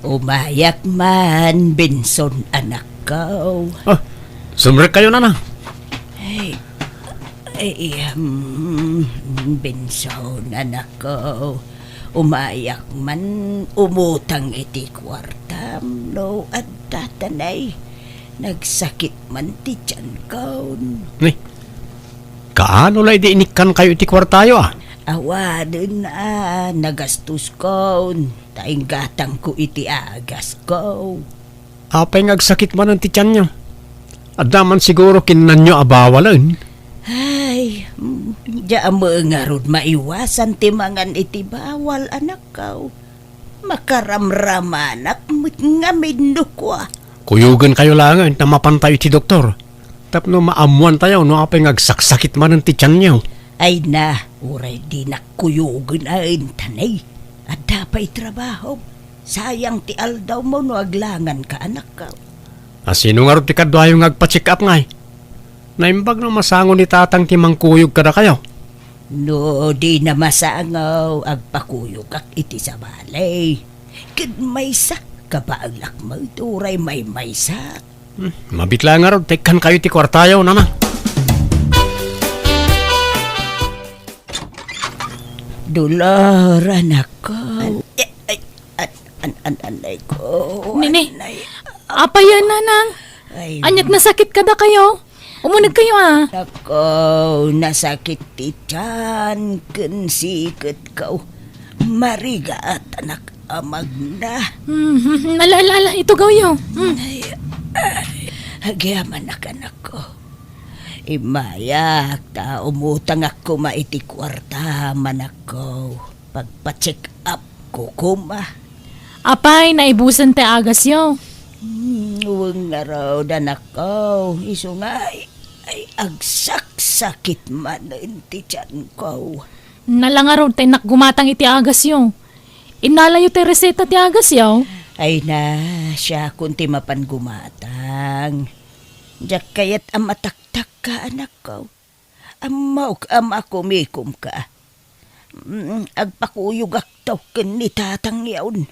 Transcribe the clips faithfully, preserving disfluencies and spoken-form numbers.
Umayak man, Benson, anakko. Ah, sumrekkayo, Nana. Ay, ay, um, Benson, anakko. Umayak man umutang iti kuartam no adda, Tanay. Nagsakit man ti tiyanko. Ni, kaano la idi inikkankayo iti kuartayo, a? Awanen a nagastoskon, ta inggatangko iti agasko. Apay nga agsakit manen ti tianyo? Adda man siguro kinnanyo a bawalen? Ay, mm, diak met ngarud maiwasan ti mangan iti bawal, anakko. Makaramramanak met ngamin no kua. Kuyogenkayo laengen ta mapantayo iti doktor. Tapno maammoantayo no apay nga agsaksakit manen ti tianyo. Ay na, uray dinak kuyogen a entanen. Adda pay trabahom. Sayang ti aldawmo no aglanganka, anakko. A, sino ngarud ti kaduayo nga agpa-check up ngay? Naimbag no masango ni tatang ti mangkuyog kadakayo. No dina masango, agpakuyogak iti sabali. Ket maysa, kabaelak met uray maymaysa. Hmm, mabiit la ngarud, ta ikkankayo ti kuartayo, Nana. Dolor, anakko. An-, eh, ay, an-, an-, an-, anay ko, Nini, anay. Apay a, Nanang? Ay. Ania't nasakit kadakayo? Umunegkayo, a. Nako, nasakit ti tian ken siketko. Marigat, anak a Magna. Hmm, hmm, hmm. Ala, ala, ala, itugawyo. Hmm. Ay, ay. Agyamanak, anakko. Immayak ta umutangak koma iti kuarta, anakko. Pagpa-check up ko koma. Apay, naibusen ti agasyo? Hmm, wen ngarud, anakko. Isu nga, ay, ay, agsaksakit manen ti tianko. Ala ngarud ta innak gumatang iti agasyo. Innalayo ti reseta ti agasyo? Ay na, siakon ti mapan gumatang. Diak kayat a mataktakka, anakko. Ammok a makumikomka. Mm, agpakuyogakto ken ni tatangyon.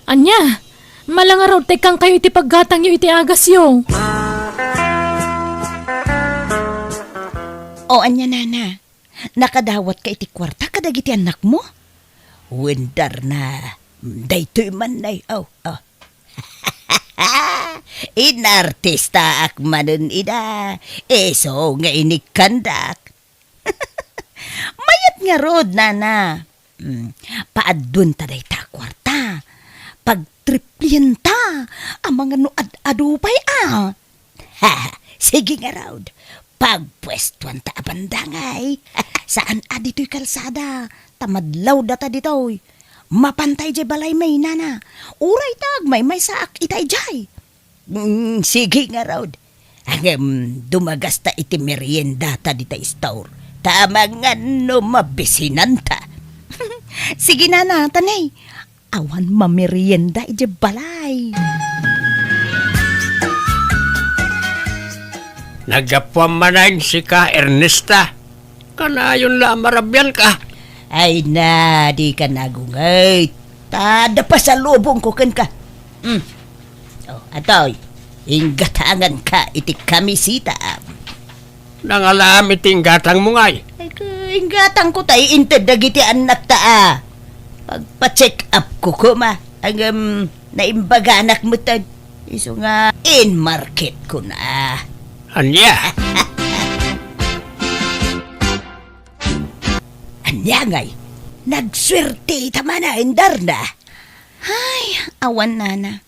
Ania? Ala ngarud ta ikkankayo iti paggatangyo iti agasyo. O, ania, Nana? Nakadawatka iti kuarta kadagiti annakmo? Wen, Darna, daytoy manen, o, o. Inartistaak manen ida, isu nga inikkandak. Mayat ngarud, Nana. Mm, paadduenta dayta a kuarta. Pagtriplienta. Amangan no ad-adu pay, a. Ha, sige ngarud. Pagpuestuanta a bandangay. Saan a ditoy kalsada. Ta madlaw data ditoy. Mapantay jay balay mi, Nana. Uray ta agmaymaysaak itay jay. Mm, sige ngarud. Ngem dumagasta iti meriendata dita store. Ta amangan no mabisinanta. Sige, Nana, tanay. Awan mamerienda iti balay. Naggapuam manen sika, Ernesta. Kanayon la a marabianka. Ay na, dika nagunget. Ta adda pasalubongko kenka. Mm. O, atoy, inggatanganka iti kamiseta. Nangalaam iti inggatangmo ngay? Ay, ka-, inggatangko ta iinted dagiti annakta a. Pagpa-check up ko koma. Ngem, naimbaganak metten. Isu nga, inmarketkon a. Ania? Ania ngay? Nagsuerteta manen, Darna? Ay, awan, Nana.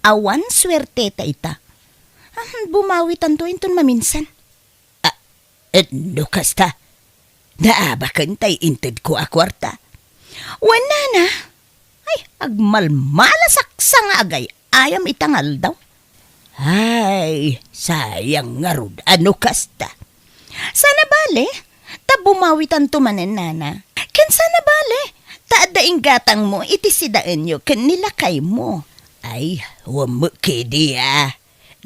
Awan suerteta ita. Ah, bumawitanto inton maminsan. Ah, et no kasta? Naabaken tay intedko a kuarta? Wen, Nana. Ay, agmalmalasak sa nga agay-ayam ita nga aldaw. Ay, sayang ngarud a no kasta. Sana bale, ta bumawitanto manen, Nana. Ken sana bale, ta adda inggatangmo iti sidaenyo ken ni lakaymo. Ay, wen met kadi a.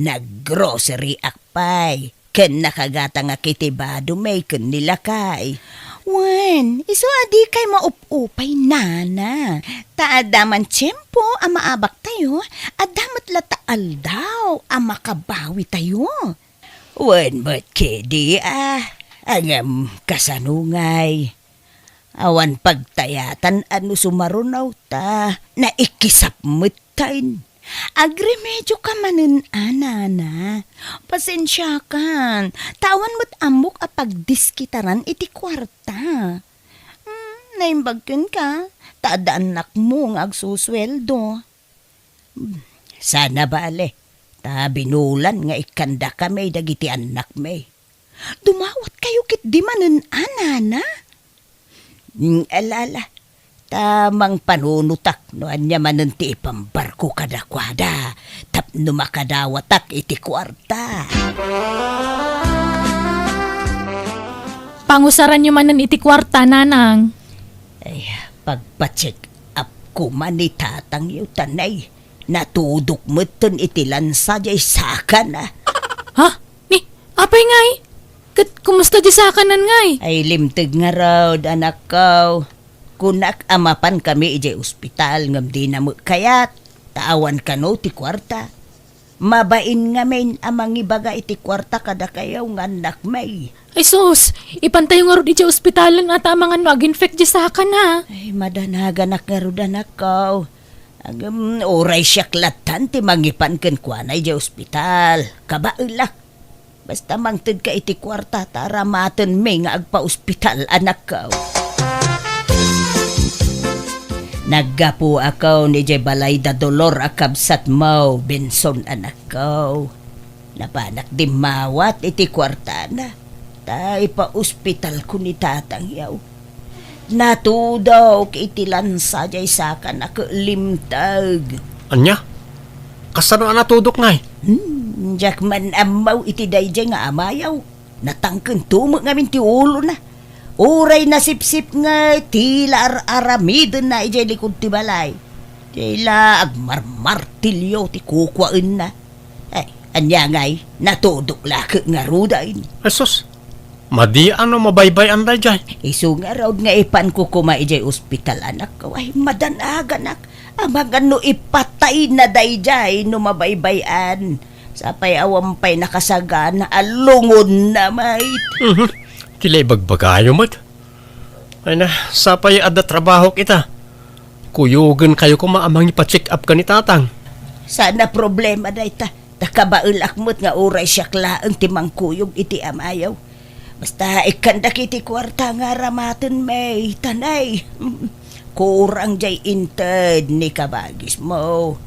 Naggroceryak pay, ken nakagatangak iti bado mi ken ni lakay. Wen, isu a dikay maup-upay, nana. Ta adda man tiempo a maabaktayo, adda met latta aldaw a makabawitayo. Wen met kadi a, ngem kasano ngay? Awan pagtayatan a no sumaruno ta naikisap met tayn. Agremedioka manen a, nana. Pasensiakan, ta awan met ammok a pagdiskitaran iti kuarta. Hmm, naimbag kenka, ta adda annakmo nga agsusueldo. Hmm, saan a bale, ta binulan nga ikkandakami dagiti annakmi. Dumawatkayo ketdi manen a, nana? Mm, ala, ala. Ta mangpanunotak no ania manen ti ipambarko kadakuada tapno makadawatak iti kuarta. Pangusaranyo manen iti kuarta, nanang. Ay, pagpa-check up koma ni tatangyo, tanay. Natudok metten iti lansa jay sakana. Ha? Ni, apay ngay? Ket kumusta di sakanan ngay? Ay, limteg ngarud, anakko. Kunak a mapankami idiay ospital ngem dina met kayat, ta awan kano ti kuarta. Mabain ngamin a mangibaga iti kuarta kadakayo nga annakmi. Ay sus, ipantayo ngarud idiay ospitalen a ta amangan no aginfect di sakana. Ay, madanaganak ngarud, anakko. Ngem, uray siak lattan ti mangipan kenkuana idiay ospital. Kabaelak. Basta mangtedka iti kuarta ta aramatenmi nga agpa-ospital, anakko. Naggapuakon idiay balay da Dolor a kabsatmo, Benson, anakko. Napanak dimmawat iti kuartana, ta ipa-ospitalko ni tatangyo. Natudok iti lansa jay sakana ket limteg. Ania? Kasano a natudok, nay? Hmm, diak man ammo iti daydiay nga amayo. Natangken tumek ngamin ti ulona. Uray nasipsipnget, tila ar-aramidenna idiay likod ti balay. Tila agmarmartilio ti kukuaenna. Ay, ania ngay, natudok la ket ngaruden. Ay sus, madi a no mabaybay-an daydiay. Isu ngarud nga ipanko koma idiay ospital, anakko. Ay, madanaganak. Amangan no ipatayna daydiay no mabaybay-an. Sapay awan pay nakasagana a lungonna met. Mhm. Ti la ibagbagayo met. Ay na, sapay adda trabahok ita. Kuyogenkayo koma a mangipa-check up ken ni tatang. Saan a problema dayta. Ta kabaelak met nga uray siak laeng ti mangkuyog iti amayo. Basta ikkandak iti kuarta nga aramatenmi, tanay. Kurang jay inted ni kabagismo.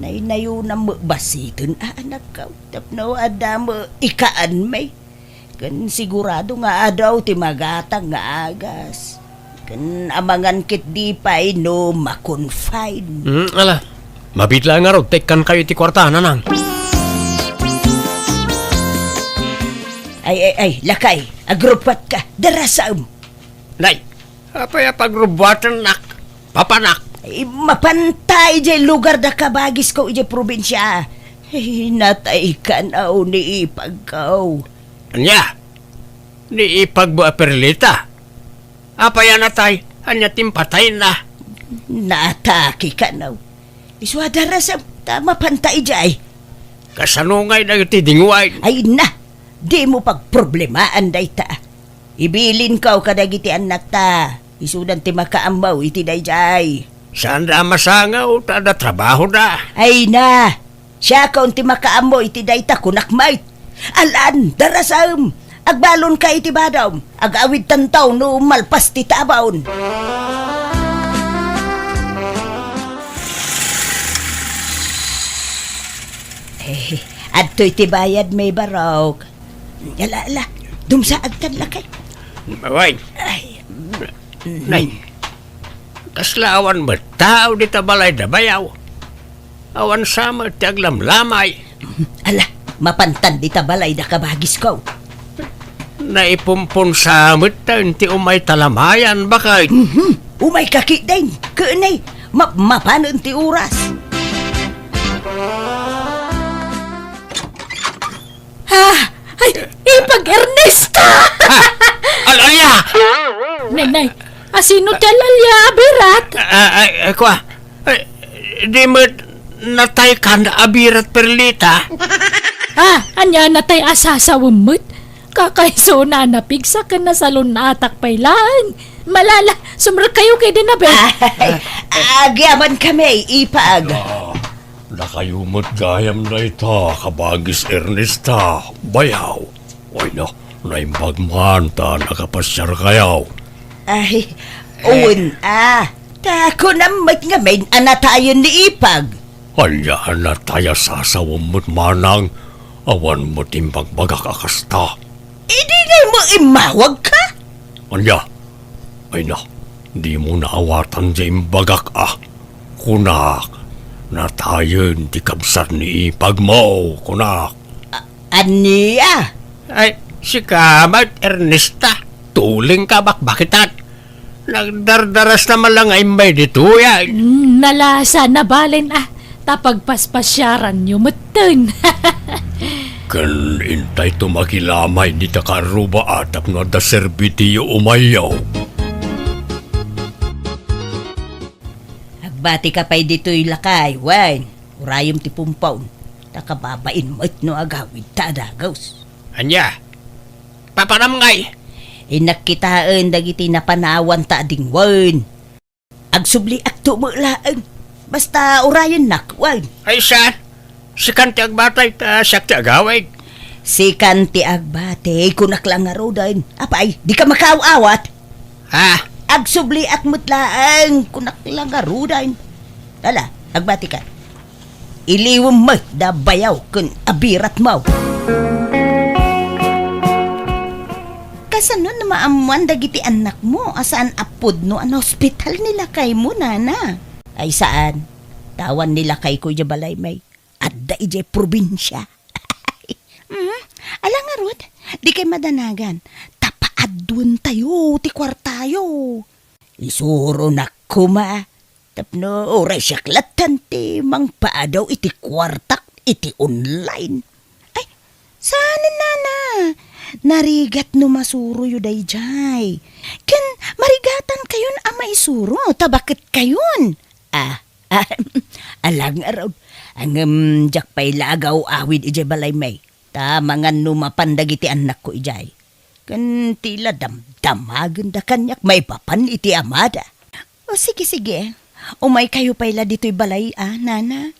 Naynayonam met basiten a, anakko, tapno adda met ikaanmi. Ken sigurado nga adu ti magatang nga agas. Ken amangan ketdi pay no ma-confine. Hmm, ala. Mabiit la ngarud ta ikkankayo iti kuarta, nanang. Ay, ay, ay, lakay, agrubbuatka, darasam. Nay, apay a pagrubbuatennak, papanak? Ay, mapanta idiay lugar da kabagisko idiay probinsia. Ay, natay kano ni ipagko. Ania? Ni ipagmo a Perlita? Apay a natay? Ania ti impatayna? Naatake kano. Isu a darasam ta mapanta idiay. Kasano ngay dagiti dinguay? Ay na, dimo pagproblemaan dayta. Ibilinko kadagiti annakta. Isudan ti makaammo iti daydiay. Saanda a masangaw ta adda trabahoda. Ay na, siakon ti makaammo iti dayta, kunak met. Alan, darasam, agbalonka iti badom, agawidtanto no malpas ti tabon. Eh, adtoy ti bayadmi, barok. Ala, ala, dumsaagtan lakay. Awan. Ay. Nay, kasla awan met tao dita balay da bayaw. Awan sa met ti aglamlamay. Ala, mapantan dita balay da kabagisko. Naipumpunsa met ta iti umay talamayan, baket. Mhm. Umayka ketdin, ken nay, mapmapanen ti oras. Ha? Ay, ipag Ernesta! Ha? Al-alia! Nay, nay, asino ti al-alia a birat? Ah, ay, ay, kua. Ay, di met nataykan a birat, Perlita? Ah, ania natay a sasawem met? Kakaiso na napigsa ken nasalun-atak pay laeng. Malala, sumrekkayo kadi, Nabel. Ay, agyamankami, Ipag. Ah, dakayo met gayam dayta, kabagis Ernesta, bayaw. Ay na, naimbag man ta nakapasiarkayo. Ay, wen, ah. Ta kunam met ngamin a natayen ni Ipag. Ania a natay a sasawem met, manang? Awan met imbagbagak a kasta. Idi ngay mo immawagka? Ania? Ay na, dimo naawatan ti imbagak a. Kunak, natayen ti kabsat ni Ipagmo, kunak. A-, ania? Ay, sika met, Ernesta. Tulingka bakbakitan. Nagdardarasta man lang nga immay ditoy, ay. Mm, nalasa, nabalen, ah. Ta pagpaspasiaranyo metten. Ken intayto makilamay dita kaarruba a tapno adda serbitiyo umayyo. Agbatika pay ditoy lakay, wen. Urayem ti pumpon. Ta kababain met no agawidta a dagus. Ania? Papanam ngay? Innak kitaen dagiti napanawanta a dingwen. Agsubliakto met laeng. Basta urayennak, wen. Ay, saan? Sikan ti agbatay, ta siak ti agawid. Sikan ti agbatay, kunak la ngaruden. Apay, dika makaaw-awat? Ha? Agsubliak met laeng, kunak la ngaruden. Ala, agbatika. Iliwem met da bayaw ken abiratmo. Kasano no maammoan dagiti annakmo a saan a pudno a naospital ni lakaymo, nana? Ay saan. Ta awan ni lakayko idiay balaymi. Adda idiay probinsia. Mhm. Ala ngarud, dikay madanagan. Ta paadduentayo ti kuartayo. Isuronak koma tapno uray siak latta ti mangpaadaw iti kuartak iti online. Ay, saanen, nana. Narigat no masuroyo daydiay. Ken marigatankayon a maisuro ta baketkayon. Ah, ah, ala ngarud. Ngem diak pay la agaw-awid idiay balaymi. Ta mangan no mapan dagiti annakko idiay. Ken ti la damdamagenda kaniak maipapan iti amada. O, sige, sige. Umaykayo pay la ditoy balay, a, nana.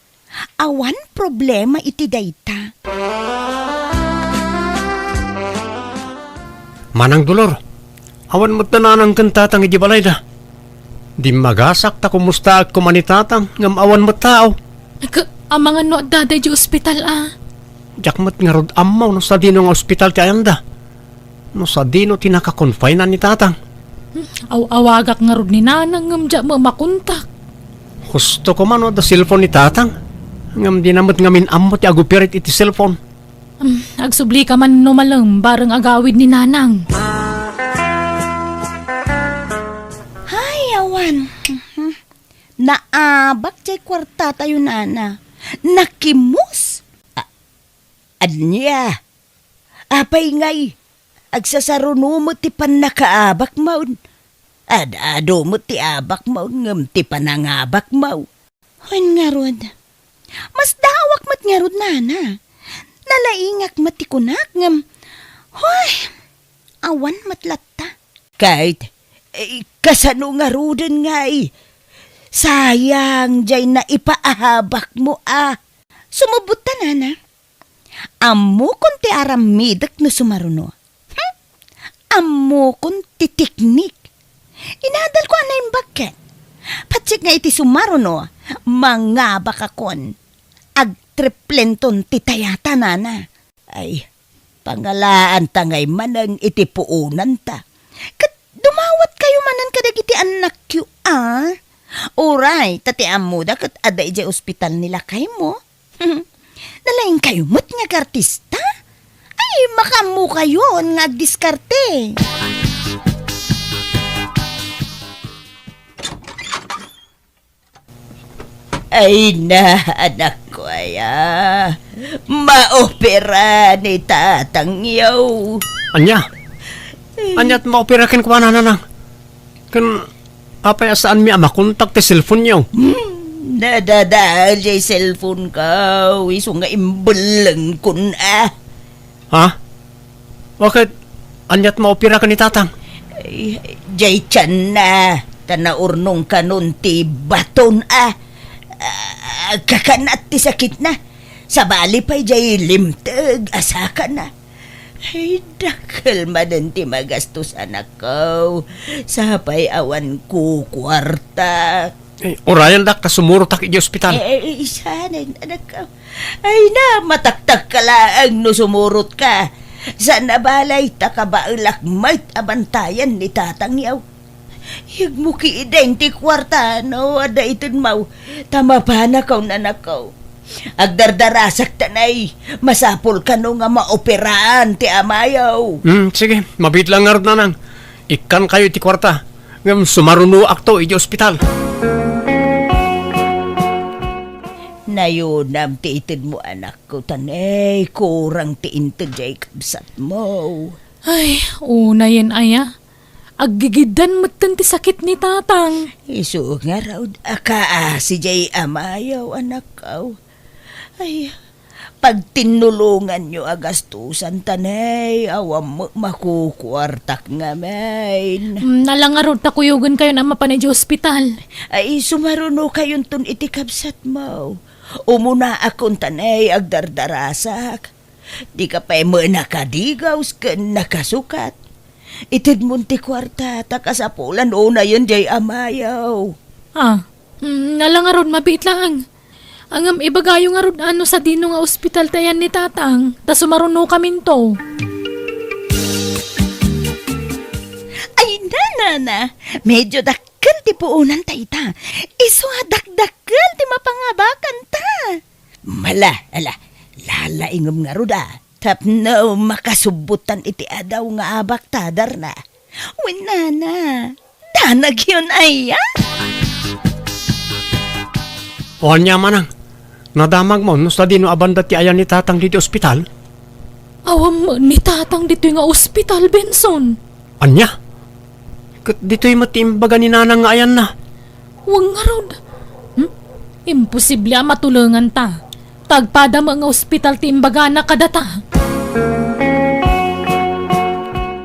Awan problema iti dayta. Manang Dolor, awan met da nanang ken tatang idiay balayda. Dimmagasak ta kumustaak koma ni tatang, ngem awan met tao. Ka-, amangan no adda daydiay ospital, a? Diak met ngarud ammo no sadino nga ospital ti ayanda. No sadino ti nakakonfine ni tatang. Hmm, aw-awagak ngarud ni nanang ngem diak met makontak. Husto koma no adda cellphone ni tatang. Ngem dina met ngamin ammo ti agoperate iti cellphone. Hmm, agsublika man no malem bareng agawid ni nanang. Hay, awan. Mhm. Naabak diay kuartatayo, nana. Nakimus. A-, ania? Apay ngay, agsasaruno met ti pannakaabakmon. Ad-adu met ti abakmon ngem ti panangabakmo. Wen ngarud, masdaawak met ngarud, nana. Nalaingak met ti kunak ngem, hoy, awan met latta. Ket, eh, kasano ngaruden ngay? Sayang diay naipaabakmo a. Sumubot ta, nana. Ammokon ti aramidek no sumaruno. Hmm? Ammokon ti teknik. Inadalko a naimbag ket. Patiek nga iti sumaruno, mangabakakon. Agtriplenton ti tayata, nana. Ay, pangalaanta ngay manen iti puonanta. Ket dumawatkayo manen kadagiti annakyo, a? Uray, ta ti ammoda ket adda idiay ospital ni lakaymo. Nalaingkayo met nga agartista? Ay, makaammokayon nga agdiskarte. Ay na, anakko aya. Maopera ni tatangyo. Ania? Ania't maopera kenkuana, Nanang? Ken apay a saanmi a makontak ti cellphone-yo? Hmm, nadadael jay cellphone-ko, isu nga imbellengkon a. Ha? Bakit? Ania't maopera ken ni Tatang? Ay, jay tianna, ta naurnong kanon ti baton a. Ah, kakanat ti sakitna. Sabali pay jay limteg a sakana. Ay, dakkel manen ti magastos, anakko. Sapay awan kukuarta. Eh, urayandak ta sumurotak idiay ospital. Eh, eh, isanen, anakko. Ay na, mataktak ka laeng no sumurotka. Saan a balay ta kabaelak met a bantayan ni tatangyaw. Yegmo kiden ti kuarta no adda itedmaw, ta mapanakaw, nanakaw. Agdardarasak tanay, masapul kano nga maoperaan ti amayaw. Hmm, sige, mabiit lang ngarud, Nanang. Ikkankayo iti kuarta, ngem sumarunoakto iti ospital. Nayunam ti itedmo, anakko, tanay, kurang ti inted jay kabsatmo. Ay, unayen aya. Aggigiddan metten ti sakit ni Tatang. Isu ngarud a kaasi jay amayaw, anakkaw. Ay, pagtinnulonganyo a gastusan, tanay, awan met makukuartak ngamin. Mm, ala ngarud ta kuyogenkayon a mapan idiay ospital. Ay, sumarunokayonton iti kabsatmo. Umunaakon, tanay, agdardarasak. Dika pay met nakadigaws ken nakasukat. Itedmon ti kuarta ta kasapulan unayen jay amayaw. Ah, mm, ala ngarud, mabiit laeng. Ngem ibagayo ngarud no sadino nga ospital ti ayan ni Tatang, ta sumarunokaminto. Ay, nanana, medyo dakkel ti puonan ta ita. Isu a dakdakkel ti mapangabakanta. Mala, ala, lalaingem ngarud a. Tapno makasubbotan iti adaw nga abak ta, Darna. Wen, nana, danagyon aya? O ania, manang? Nadamagmo no sadino a banda ti ayan ni Tatang ditoy ospital? Awan met ni Tatang ditoy nga ospital, Benson. Ania? Ket ditoy met ti imbaga ni Nanang nga ayanna. Wen ngarud. Hmm? Imposible a matulenganta. Ta agpada met nga ospital ti imbagana kadata.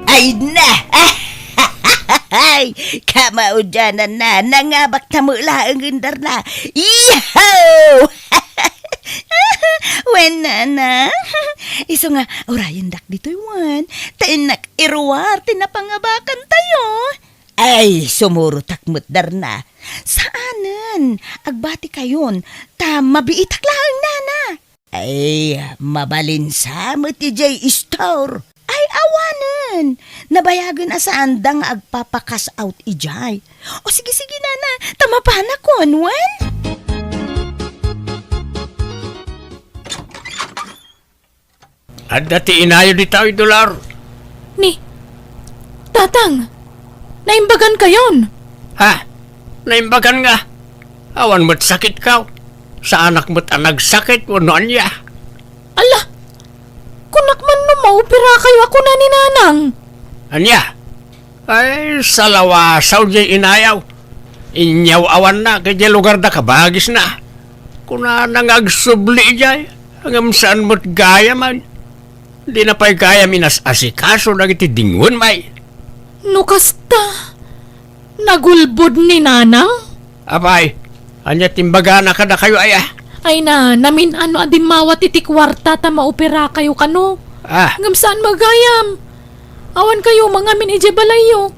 Ay na! Ay, kamaudiananna, nangabakta met laeng, Darna. Yahoo! Wen, nana. Isu nga, urayendak ditoy wen. Ta innak iruar ti napangabakantayo. Ay, sumurotak met, Darna. Saanen. Agbatikayon. Ta mabiitak laeng, nana. Ay, mabalin sa met idiay store. Ay, awanen. Nabayagen a saanda nga agpapa-cash out idiay. O, sige, sige, nana. Ta mapanakon, wen? Adda ti inayo ditoy, Dolor. Ni, Tatang, naimbagankayon. Ha? Naimbagan nga? Awan met sakitko. Saanak met a nagsakit wenno ania. Ala, kunak man no maoperakayo a kuna ni Nanang. Ania? Ay, salawasaw jay inayaw. Inyaw-awanna idiay lugarda kabagisna. Kunana nga agsubli idiay, ngem saan met gayam. Dina pay gayam inas-asikaso dagiti dingwen, may. No kasta, nagulbod ni Nanang? Apay, ania ti imbagana kadakayo, aya? Ay na, namin-ano a dimmawat iti kuarta ta maoperakayo kano. Ah. Ngem saan met gayam. Awankayo mangamin idiay balayyo.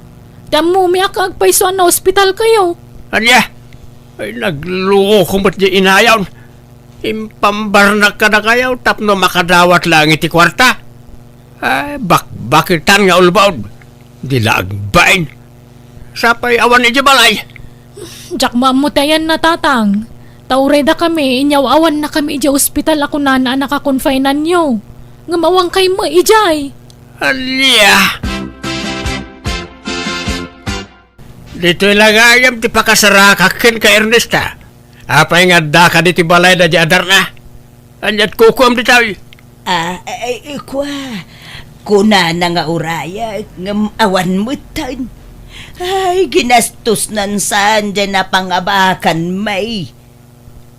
Ti ammomi a agpayso a naospitalkayo. Ania? Ay, nagloko met diay inayon. Impambarnak kadakayo tapno makadawat laeng iti kuarta. Ay, bakbakitan nga ulbod. Di la agbain. Sapay awan idiay balay. Diak maammo ti ayanna, Tatang. Ta uray dakami, inyaw-awannakami idiay ospital a kunana a nakakonfinanyo. Ngem awankay met idiay. Ania? Ditoy la gayam ti pakasarakak kenka, Ernesta. Apay nga addaka ditoy balayda diay adarna? Ania't kukuam ditoy? Ah, ay, ay, kua. Kunana nga urayek, ngem awan metten. Ay, ginastosnan saan diay napangabakan, May.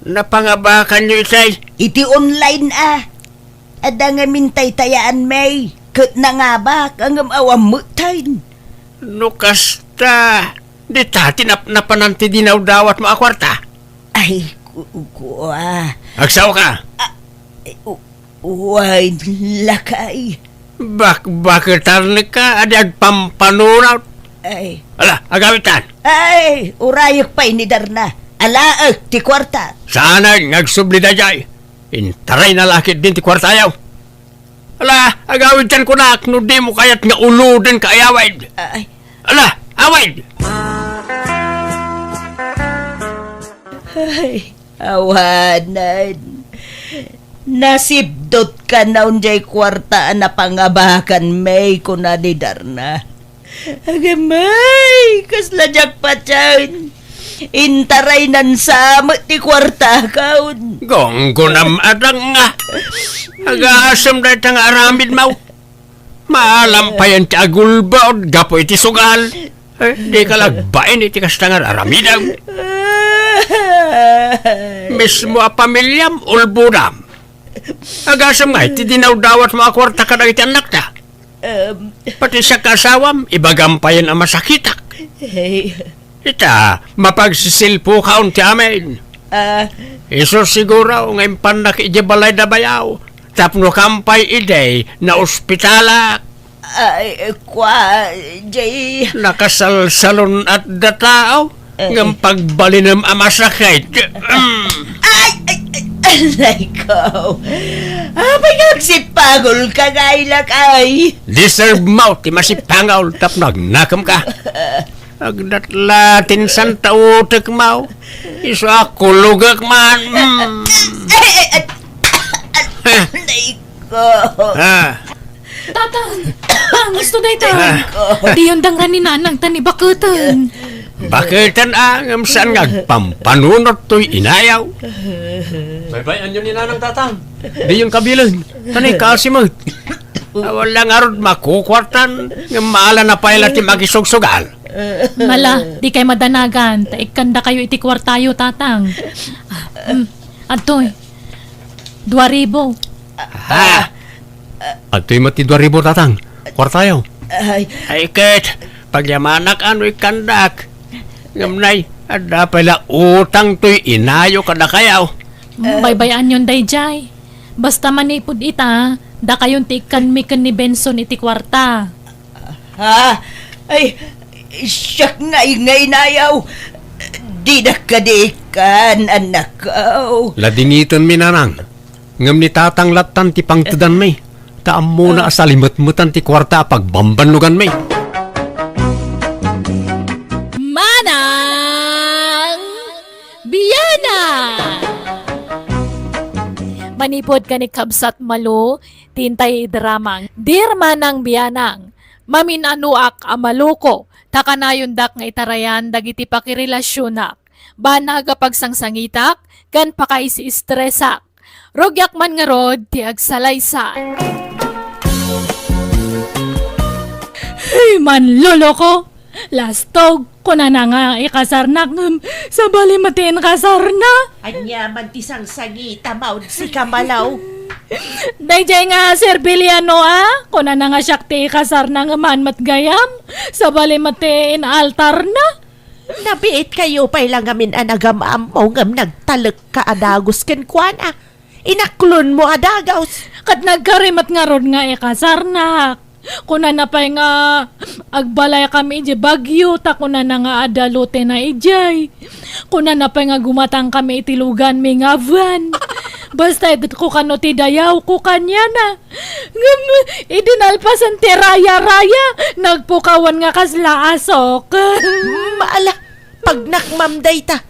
Napangabakanyo itay? Iti online a. Adda nga mintaytayaan, May. Ket nangabak, ngem awan metten. No kasta, dita ti nap-, napanan ti dinawdawatmo a kuarta? Ay, ku-, ku-, ah. Agsaoka? Ah, eh, u-, Wen, lakay. Bakbaketanka a di agpampanunot. Ay. Ala, agawidtan. Ay, urayek pay ni Darna. Alaek ti kuarta. Saanen nga agsubli daydiay. Intarayna la ketdin ti kuartayo. Ala, agawidtan kunak no dimo kayat nga uloden ka ayawid. Ay. Ala, awid! Ay, awanen. Nasipdot kanayon diay kuarta a napangabakan, May, kuna ni Darna. Agamay, kasla diak patien. Intaraynan sa met ti kuartakon. Gunggonam a danga. Agasem dayta nga aramidmo. Maalam payen ti agulbod gapu iti sugal. Eh, dika la agbain iti kasta nga aramidem. Mismo a pamiliam, ulbodam. Agasem ngay ti dinawdawatmo a kuarta kadagiti annakta. Em. Pati siak nga asawam, ibagam payen a masakitak. Hey. Ita, mapagsisilpokaon ti amin. Ah. Isu siguro nga impannak idiay balay da bayaw. Tapno kampay idi, naospitalak. Ay, kua, Jay. Nakasalsalon-at da tao, eh, ngem pagbalinem a masakit. Mm. Ay, ay, ay, aray ko. Apay nga agsipagol ka, nga ilak, ay? Deserve mo ti masipangol tapno agnakem ka. Agdatla ti insan ta utek mo. Isu a kulogek man. Mm. Ay, ay, ay, ay, aray ko. Ah. Tatang! Ah, gusto dayta. Ah. Diyon dangran ni Nanang ta ni baketen. Baketen a, ngem saan nga agpampanunot toy inayo. Baybay-anyo ni Nanang, Tatang. Diyon kabilen. Ta ni kasi met. Awan la ngarud makukuartan, ngem maala na pay la ti makisugsugal. Mala, dikay madanagan, ta ikkandakayo iti kuartayo, Tatang. Ah, mm. Adtoy. Dua ribu. Ha? Adtoy met ti dua ribu, Tatang. Kuartayo. Ay. Ay, ket, pagyamanak a no ikkandak. Ngem nay, adda pay la utang toy inayo kadakayo. Mm, baybay-anyon daydiay. Basta manipud ita, dakayon ti ikkanmi ken ni Benson iti kuarta. Ha? Ay, siak ngay nga inayo. Dinak kadi ikkan, annak. Ladingitenmi, Nanang. Ngem ni Tatang lattan ti pangtedanmi. Ta ammona a salimetmetan ti kuarta a pagbambannoganmi. Manang Bianang! Manipud ken ni Kabsat Malo, ti intay idramang Dear Manang Bianang, mamin-anoak a maloko ta kanayondak nga itarayan dagiti pakirelasionak, banag a pagsangsangitak, ken pakaisi-estresak. Rugiak man ngarud ti agsalaysay. Hey, manloloko! Lastog, kunana nga ikasarnak ngem sabali met ti inkasarna. Ania man ti sangsangitmo, sika Malo? Daydiay nga Sir Biliano a, kunana nga siak ti ikasarna ngem haan met gayam, sabali met ti inaltarna. Nabiitkayo pay la ngamin a nagam-ammo ngem nagtalekka a dagus kenkuana. Inaklonmo a dagus. Ket nagkari met ngarud nga ikasarnak. Kunana pay nga agbalaykami idiay Baguio, ta kunana nga adda lotena idiay. Kunana pay nga gumatangkami iti luganmi nga van. Basta idetko kano ti dayawko kaniana. Ngem, idi nalpasen ti raya-raya, nagpukawan nga kasla asok. Mm, ala, pagnakmam dayta.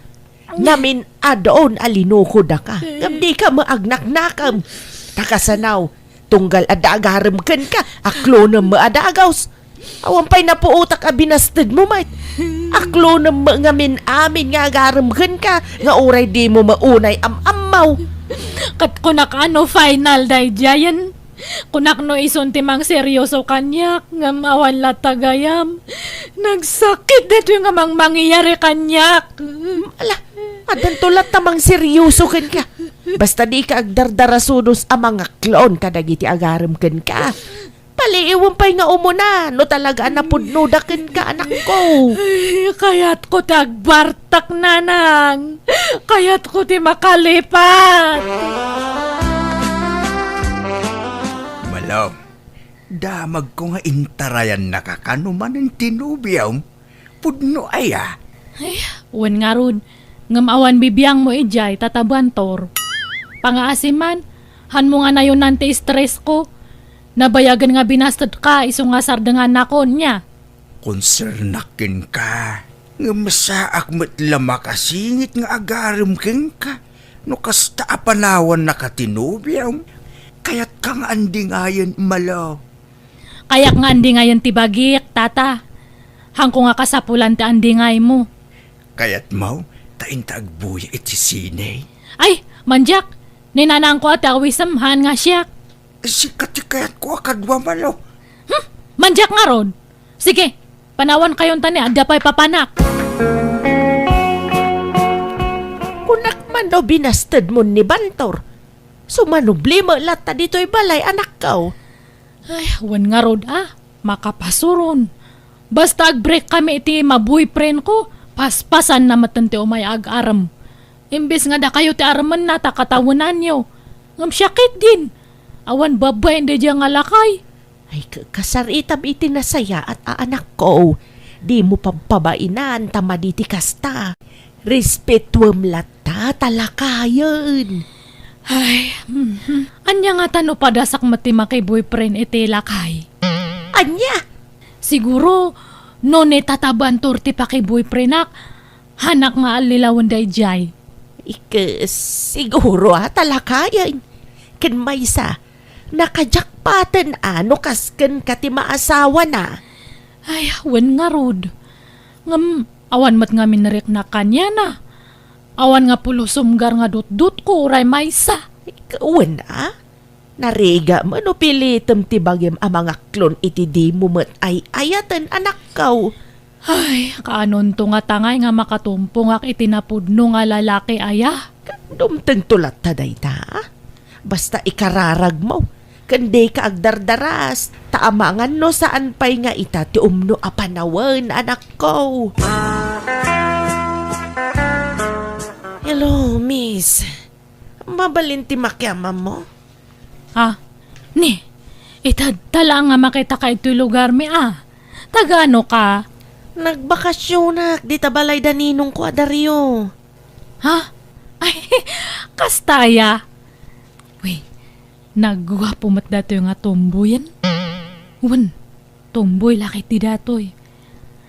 Namin-adon a linukodaka. Ngem dika met agnaknakam. Ta kasano, tunggal adda agarem kenka, aklonem met a dagus. Awan pay napuotak a binastedmo met. Aklonem met ngamin amin nga agarem kenka, nga uray dimo met unay am-ammo. Ket kunak a no final daydiayen, Kunak no isun ti mangseryoso kaniak, ngem awan latta gayam. Nagsakit daytoy nga mangmangyari kaniak. Ala, addanto latta mangseryoso kenka. Basta dika agdardarasudos a mangaklon kadagiti agarem kenka. Paliiwem pay nga umuna no talaga a napudnoda kenka, anakko. Ay, kayatko ti agbartak, nanang. Kayatko ti makalipat. Malo, damagko nga intarayannaka kano manen ti nobiom. Pudno aya? Ay, wen ngarud, ngem awan bibiangmo idiay, Tata Bantor. Pangaasiman, hanmo nga nayonan ti stress ko. Nabayagen nga binastedka isu nga sardengannakon, nia? Konsernak kenka, ngem saak met la makasingit nga agarem kenka no kasta a panawannaka ti nobiom. Kayatka nga andingayen, Malo. Kayak nga andingayen ti bagik, Tata. Hanko nga kasapulan ti andingaymo. Kayatmo ta inta agbuya iti sine? Ay, mandiak! Ni nanangko a ti awisem, haan nga siak. Sika ti kayatko a kadua, Malo. Hmm? Mandiak ngarud! Sige, panawankayon ta ni adda pay papanak. Kunak man no binastedmon ni Bantor. Sumanubli met latta ditoy balay, anakko. Ay, wen ngarud a, makapasuron. Basta agbreak kami iti ma-boyfriend ko, paspasanna metten ti umay agarem. Imbes nga dakayo ti aremenna ta katawenanyo. Ngem siak ketdin, awan babbain daydiay nga lakay. Ay, ka-, kasaritam iti nasayaat a anakko. Dimo pabpabainan ta madi ti kasta. Respetuem latta ta lakayen. Ay, mhm. Ania ngata no padasak met ti maki-boyfriend iti lakay? Ania? Siguro, no ni Tata Bantor ti paki-boyfriendak, hanak nga allilawen daydiay. Ike, siguro a ta lakayen. Ken maysa, nakajakpaten a no kas kenka ti maasawana. Ay, wen ngarud. Ngem, awan met ngamin nariknak kaniana. Awan nga pulos sumgar nga dutdotko uray maysa. Wen a? Narigat met no pilitem ti bagim a mangaklon iti dimo met ay-ayaten, anakko. Ay, kaanonto nga tangay nga makatumpongak iti napudno nga lalaki aya? Dumtengto latta dayta. Basta ikararagmo, ken dika agdardaras, ta amangan no saan pay nga ita ti umno a panawen, anakko. Hello, miss. Mabalin ti makiamammo? Ah, ni, itadta laeng nga makitaka itoy lugarmi a. Taga-ano ka? Nagbakasionak dita balay da ninongko a Dario. Ha? Ay, kasta aya? Uy, nagguapo met datoy nga tomboyen. Wen, tomboy la ketdi datoy.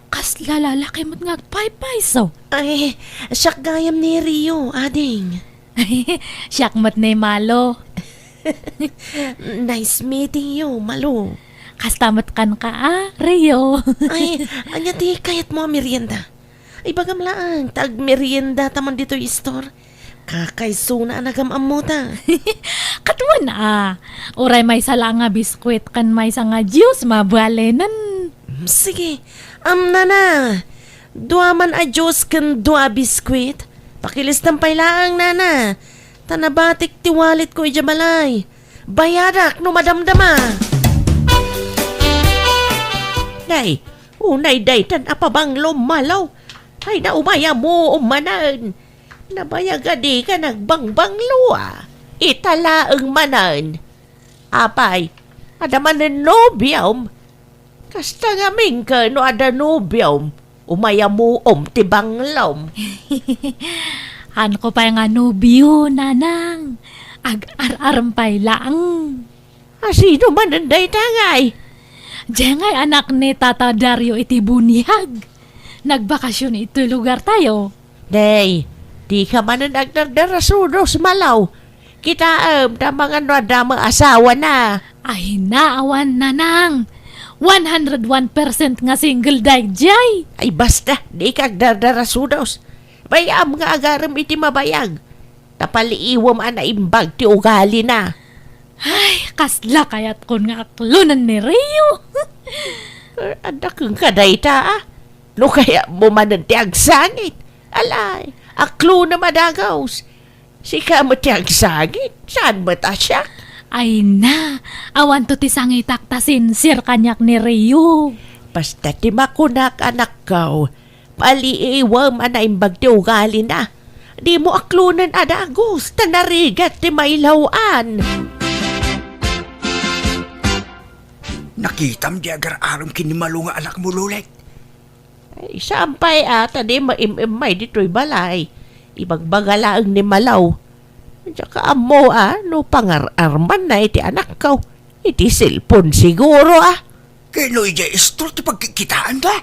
Kasla lalaki met nga agpaypayso. Ay, siak gayam ni Rio, ading. Siak met ni Malo. Nice meeting you, Malo. Kasta met kenka a, Rio. Ay, ania ti kayatmo a merienda? Ibagam laeng, ta agmeriendata man ditoy store. Kakaisuna a nagam-ammota. Ket wen a, uray maysa laeng nga biskuit ken maysa nga juice, mabalinen. Mm, sige. Am, nana, dua man a juice ken dua a biskuit. Pakilistam pay laeng, nana. Ta nabatik ti walletko idiay balay. Bayadak no madamdama. Nay, unay daytan a pabanglo, Malo. Ay, naumay a muom manen. Nabayag a dika nagbangbanglo a. Ita laeng manen. Apay, adda manen nobiom? Kasta ngamin ket no adda nobiom, umay a muom ti banglom. Haanko pay nga nobio, nanang. Ag-ar-arem pay laeng. A, sino manen dayta ngay? Diay ngay anak ni Tata Dario iti buniag. Nagbakasyon iti lugartayo. Nay, dika manen agdardarasudos, Malo. Kitaem, ta amangan no adda met asawana. Ay, naawan, nanang. One hundred one percent nga single daydiay. Ay, basta, dika agdardarasudos. Bay-am nga agarem iti mabayag. Ta paliiwem a naimbag ti ugalina. Ay, kasla kayatkon nga aklonen ni Rio. Adda kenka dayta, a? No kayatmo manen ti agsangit. Alay, aklonem a dagus. Sika met ti agsangit, saan met a siak? Ay na, awanto ti sangitak ta sincere kaniak ni Rio. Basta ti makunak, anakko, paliiwem a naimbag ti ugalina. Dimo aklonen a dagus, ta narigat ti mailaw-an. Nakitam di agar-arem ken ni Malo nga anakmo, Lolet? Ay, saan pay a, ta di maim-immay ditoy balay. Ibagbaga laeng ni Malo. Diak ammo a, no pangar-armanna iti anakko. Iti cellphone siguro a. Ken no idiay istor ti pagkikkitaanda?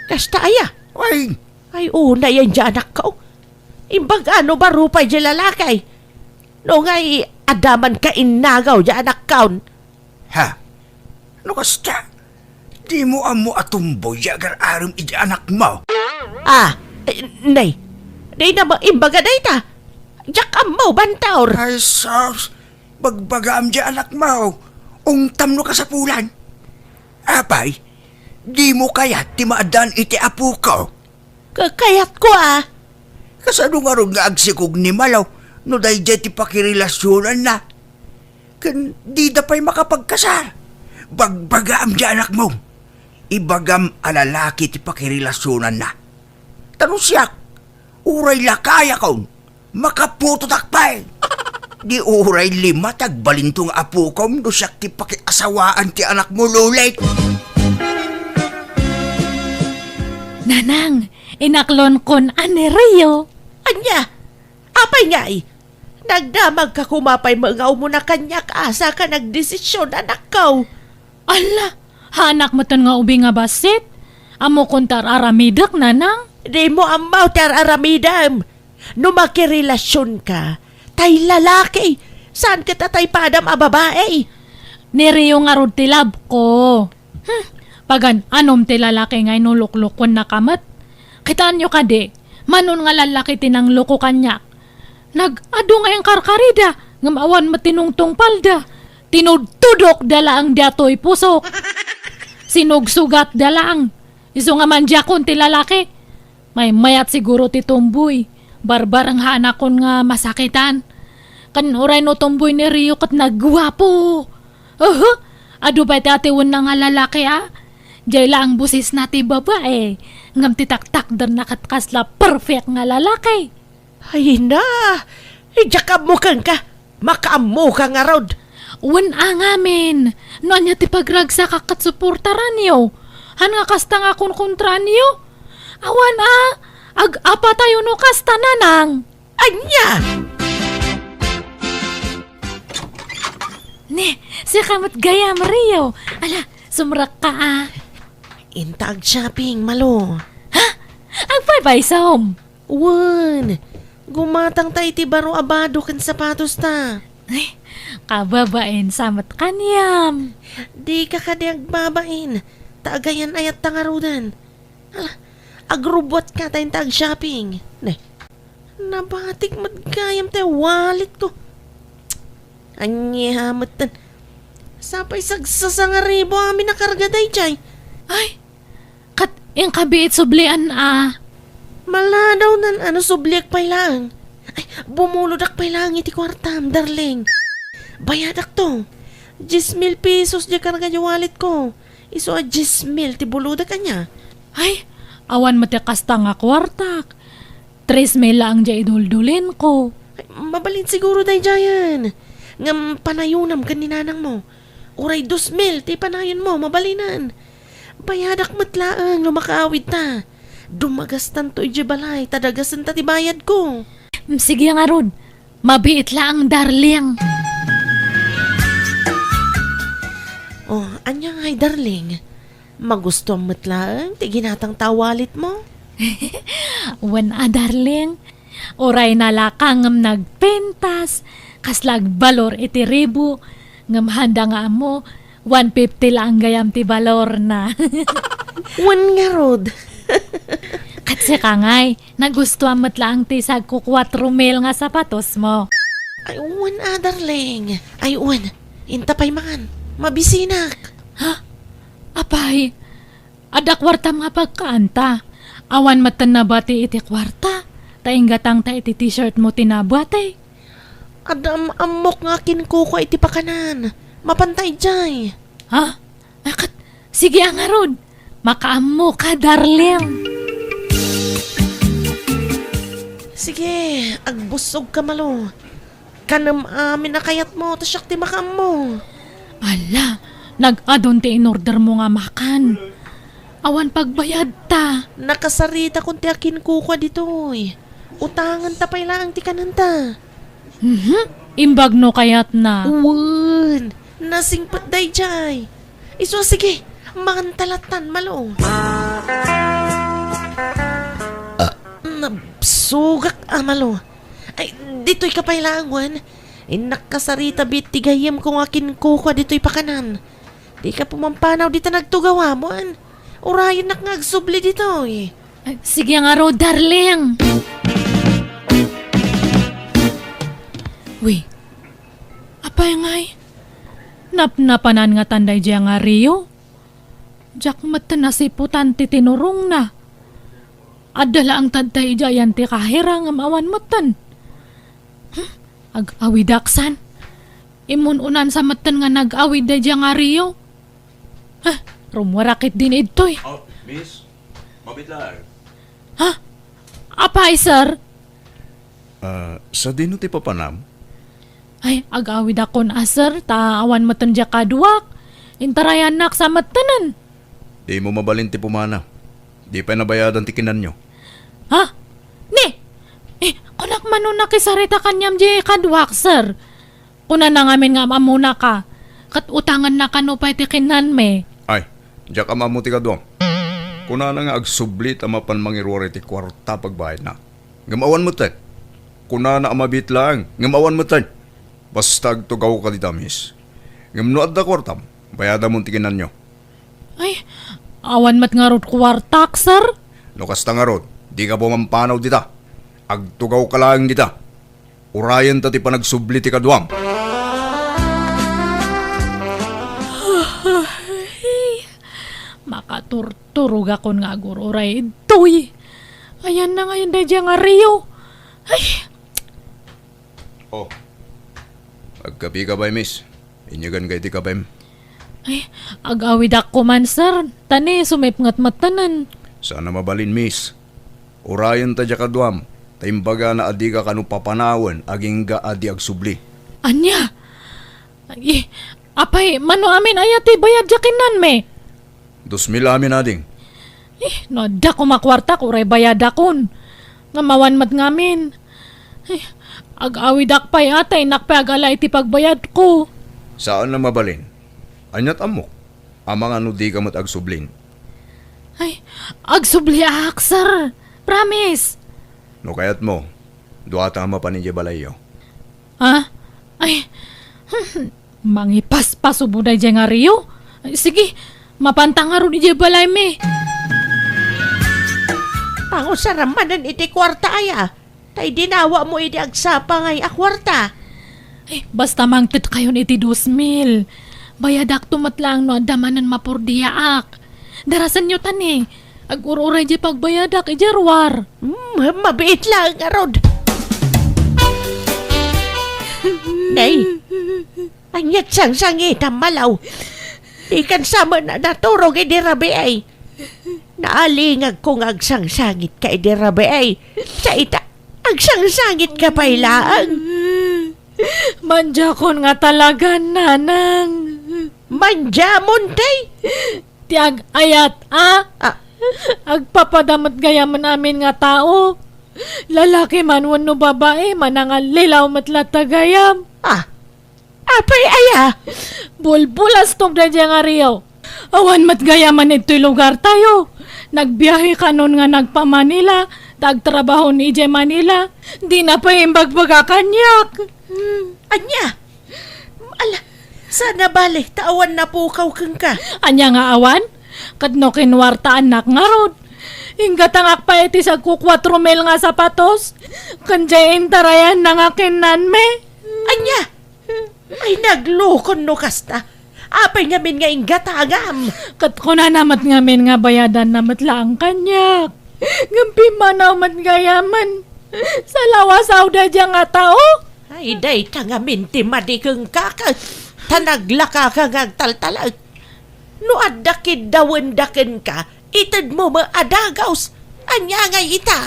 Kasta aya? Ay. Ay, unay a, anakko. Imbag a no baro pay diay lalaki. No ngay, adda man kainnagaw diay anakko. Ha? No kasta, dimo ammo a tomboy diay agar-arem iti anakmo? Ah, eh, nay, dayta met imbaga dayta. Diak ammo, Bantor. Ay, sus, bagbagaam diay anakmo. Ungtam no kasapulan. Apay, dimo kayat ti maaddaan iti apoko? Ka-, kayatko a. Kasano ngarud nga agsikog ni Malo no daydiay ti pakirelasionanna? Ken dida pay makapagkasar. Bagbagaam diay anakmo. Ibagam a lalaki ti pakirelasionanna. Ta no siak, uray lakayakon, makaputotak pay. Di uray lima ti agbalinto nga apokom no siak ti pakiasawaan ti anakmo, Lolet. Nanang, inaklonkon a ni Rio. Ania? Apay ngay? Nagdamagka koma pay nga umuna kaniak a saka nagdesisyon, anakko. Ala, haanak metten nga ubing a bassit? Ammokon ti ar-aramidek, nanang? Dimo ammo ti ar-aramidem. No makirelasionka, tay lalaki, saan ket a tay padam a babai. Ni Rio ngarud ti love ko. Hmm, pagan-anom ti lalaki nga inuluklokennaka met. Kitaenyo kadi, mano nga lallaki ti nangloko kaniak. Nag-adu nga inkarkarida, ngem awan met ti nungtungpalda. Tinudtudokda laeng daytoy pusok. Sinugsugatda laeng. Isu nga mandiakon ti lalaki. Maymayat siguro ti tomboy. Barbareng haanakon nga masakitan. Ken uray no tomboy ni Rio ket nagguapo. Uhu! Adu pay ti atiwenna nga lalaki a. Diay laeng bosesna ti babai. Ngem ti taktakderna ket kasla perfect nga lalaki. Ay na! Diak ammo kenka! Makaammoka ngarud! Wen a ngamin, no ania ti pagragsakak ket suportaranyo. Han nga kasta nga kunkontraanyo? Awan a, ag-apatayo no kasta, nanang. Ania? Ne, sika met gayam, Rio. Ala, sumrekka a. Inta ag-shopping, Malo. Ha? Agpaypaysom? Wen, gumatangta iti baro a bado ken sapatosta. Ay, kababain sa met kaniam. Dika kadi agbabain, ta agayan-ayatta ngaruden. Ala, agrubbuatka ta inta ag-shopping. Ne, nabatik met gayam ti walletko. Ania metten? Sapay sagsasangaribu amin a karga daydiay. Ay, ket inka biit sublian a. Maladawnan a no subliak pay laeng. Ay, bumulodak pay laeng iti kuartam, darling. Bayadakto. Diez mil pesos diay karga diay walletko. Isu a diez mil ti bulodak, ania? Ay, awan met ti kasta nga kuartak. Tres mil laeng diay iduldulinko. Ay, mabalin siguro daydiayen. Ngem panayonam ken ni nanangmo. Uray dos mil ti panayonmo, mabalinen. Bayadak met laeng no makaawidta. Dumagastanto idiay balay, ta dagasenta ti bayadko. Mm, sige ngarud. Mabiit laeng, darling. Oh, ania ngay, darling? Magustuam met laeng ti ginatangta a walletmo? Wen a, darling. Uray nalaka ngem nagpintas, kasla agbalor iti ribu, ngem handa nga ammo, one fifty laeng gayam ti balorna. Wen ngarud. Ket sika ngay, nagustuam met laeng ti sagko kuatro mil nga sapatosmo. Ay, wen a, darling. Ay, wen. Inta pay man. Mabisinak. Ha? Apay, adda kuartam nga pagkaanta. Awan metten nabati iti kuarta. Ta inggatangta iti t-shirt mo ti nabati. Adda am-, ammok nga kinkukua iti pakanan. Mapanta idiay. Ha? Akat, sige a ngarud. Makaammoka, darling. Sige, agbussogka, Malo. Kanem amin a kayatmo, ta siak ti makaammo. Ala, nag-adun ti inordermo nga makan. Awan pagbayadta. Nakasaritakon ti akinkukua ditoy. Utangenta pay laeng ti kanenta. Mhm. Imbag no kayatna. Wen, nasingpet daydiay. Isu, sige, manganta lattan, Malo. Ah, nabsugak a, Malo. Ay, ditoyka pay laeng, wen. Innak kasarita bit ti gayyemko nga kinkukua ditoy pakanan. Dika pumampanaw dita nagtugawam, wen. Urayennak nga agsubli ditoy. Ay, sige ngarud, darling. Wi, apay ngay? Napnapanan ngatan daydiay nga Rio? Diak metten nasiputan ti tinurongna. Adda laeng tatta idiay ayan ti kahira ngem awan metten. Hmm, ag-awidak san. Immun-unansa metten nga nag-awid daydiay nga Rio. Ha, rummuarak ketdin idtoy. Oh, miss, mabit laeng. Ha? Apay, sir? Ah, sadino ti papanam? Ay, ag-awidakon a, sir, ta awan metten diay kaduak. Intarayannak sa mettenen. Dimo mabalin ti pumanaw. Di pay nabayadan ti kinanyo. Ha? Ni? Eh, kunak mano nakisarita kaniam diay kaduak, sir. Kunana ngamin nga am-ammonaka, ket utangenna kano pay ti kinanmi. Ay, diak am-ammo ti kaduam. Kunana nga agsubli ta mapan mangiruar iti kuarta pagbayadna. Ngem awan metten. Kunana a mabit laeng, ngem awan metten. Basta agtugawka dita, miss. Ngem no adda kuartam, bayadamon ti kinanyo. Ay, awan met ngarud kuartak, sir. No kasta ngarud, dika pumampanaw dita. Agtugawka laeng dita. Urayenta ti panagsubli ti kaduam. Makaturturogakon nga agur-uray idtoy. Ayanna ngayen daydiay nga Rio. Ay! Oh. Agkapika pay, miss. Inyaganka iti kapem. Ay, ag-awidak koman, sir. Ta ni, sumipnget mettenen. Saan a mabalin, miss. Urayenta diay kaduam, ta imbagana a dika kano papanawen agingga a di agsubli. Ania? Ay, apay, mano amin aya ti bayad diay kinanmi? Dos mil amin, ading. Eh, no adda koma kuartak, uray bayadakon. Ngem awan met ngamin. Eh, ag-awidak pay a, ta innak pay agala iti pagbayadko. Saan a mabalin. Aniat ammok? Amangan no dika met agsublin. Ay, agsubliak, sir. Promise. No kayatmo, duata a mapan idiay balayyo. Ha? Ay, mangipaspasubo daydiay nga Rio? Ay, sige, mapanta ngarud idiay balaymi. Pangusaram manen iti kuarta aya. Ta idinawamo idi agsapa ngay a kuarta. Ay, basta mangtedkayon iti dos mil. Bayadakto met laeng no adda manen mapurdiaak. Darasenyo ta ni, ag-ur-uray diay pagbayadak idiay ruar. Hmm, mabiit laeng ngarud. Nay, aniat sangsangitam, Malo? Dikan sa met a naturog idi rabii. Naalingagko nga agsangsangitka idi rabii. Sa ita, agsangsangitka pay laeng. Mandiakon nga talaga, nanang. Mandiamon, tay? Ti ag-ayat, a? Ah. Agpapada met gayamen amin nga tao. Lalaki man wenno babai, manangallilaw met latta gayam. Ah, apay aya? Bulbulastog daydiay nga Rio. Awan met gayamen ittoy lugartayo. Nagbiahe kanon nga nagpa-Manila, ta agtrabahon idiay Manila. Dina pay imbagbaga kaniak. Ania? Ala, saan a bale, ta awan napukaw kenka. Ania nga awan? Ket no kinuartaannak ngarud, inggatangak pay iti sagko kuatro mil nga sapatos, ken diay intarayanna nga kinnanmi. Ania? Ay, naglukon no kasta. Apay ngamin nga inggatangam? Ket kunana met ngamin nga bayadanna met laeng kaniak. Ngem pimmanaw met gayamen. Salawasaw daydiay nga tao. Ay, dayta ngamin ti madi kenka ket ta naglakaka nga agtaltalek. No adda kiddawenda kenka, itedmo met a dagus. Ania ngay ita?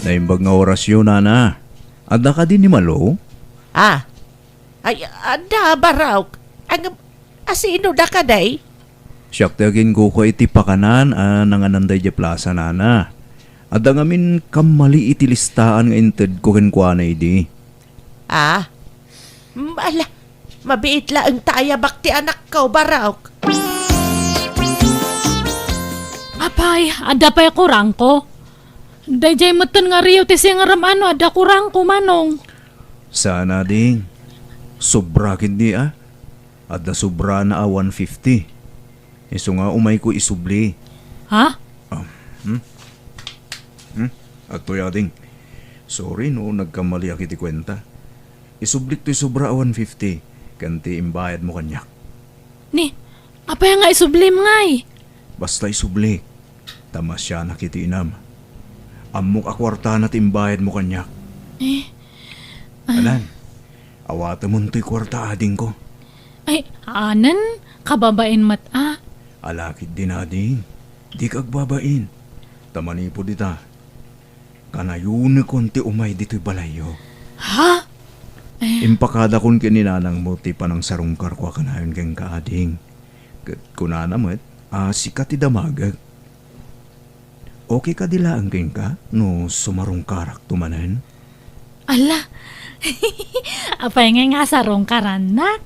Naimbag nga orasyo, nana. Adda kadi ni Malo? Ah. Ay, adda, Barok. Ang, asino da kadi? Siak ti aginkuko iti pakanan a nanganan daydiay plasa, nana. Adda ngamin kammali iti listaan nga intedko kenkuana idi. Ah? Mm, ala, mabiit laeng ta ayabak ti anakko, Barok. Apay, adda pay kurangko? Daydiay metten nga riyo ti singerem a no adda kurangko, Manong. Saan a, ding. Sobra ketdi, a. Adda sobrana a one fifty. Isu nga umayko isubli. Ha? Ah, hmm? Hmm? Adtoy, ading. Sorry no nagkammaliak iti kuenta. Isublik toy sobra a one fifty ken ti imbayadmo kaniak. Ni, apay nga isublim ngay? Basta isublik. Ta masianak iti inam. Ammok a kuartana ti imbayadmo kaniak. Eh? Ah. Alan, awatemon toy kuarta, adingko. Ay, anen, kababain met a. Ala ketdin, ading. Dika agbabain. Ta manipud ita, kanayonekon ti umay ditoy balayyo. Ha? Eh. Impakadakon ken ni nanangmo ti panangsarungkarko a kanayon kenka, ading. Ket kunana met a sika ti damagek. Okay kadi laeng kenka no sumarungkarakto manen? Ala, apay ngay nga sarungkarannak?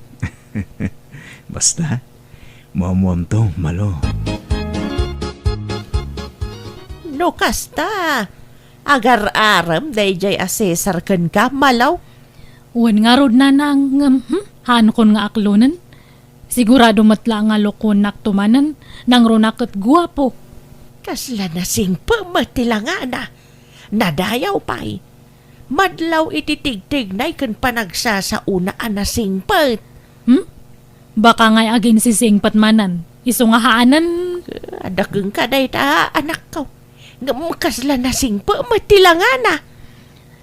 Basta, muammuamto, Malo. No kasta, agar-arem daydiay a Cesar kenka, Malo? Wen ngarud, nanang, ngem, hmm, haankon nga aklonen. Sigurado met la nga lukonakto manen, nangruna ket guapo. Kasla nasingpet met ti langana. Nadayaw pay. Madlaw iti tigtignay ken panagsasaona a nasingpet. Hmm? Baka ngay aginsisingpet manen, isu nga haanen. Adda kenka dayta, anakko. Ngem kasla nasingpet met ti langana.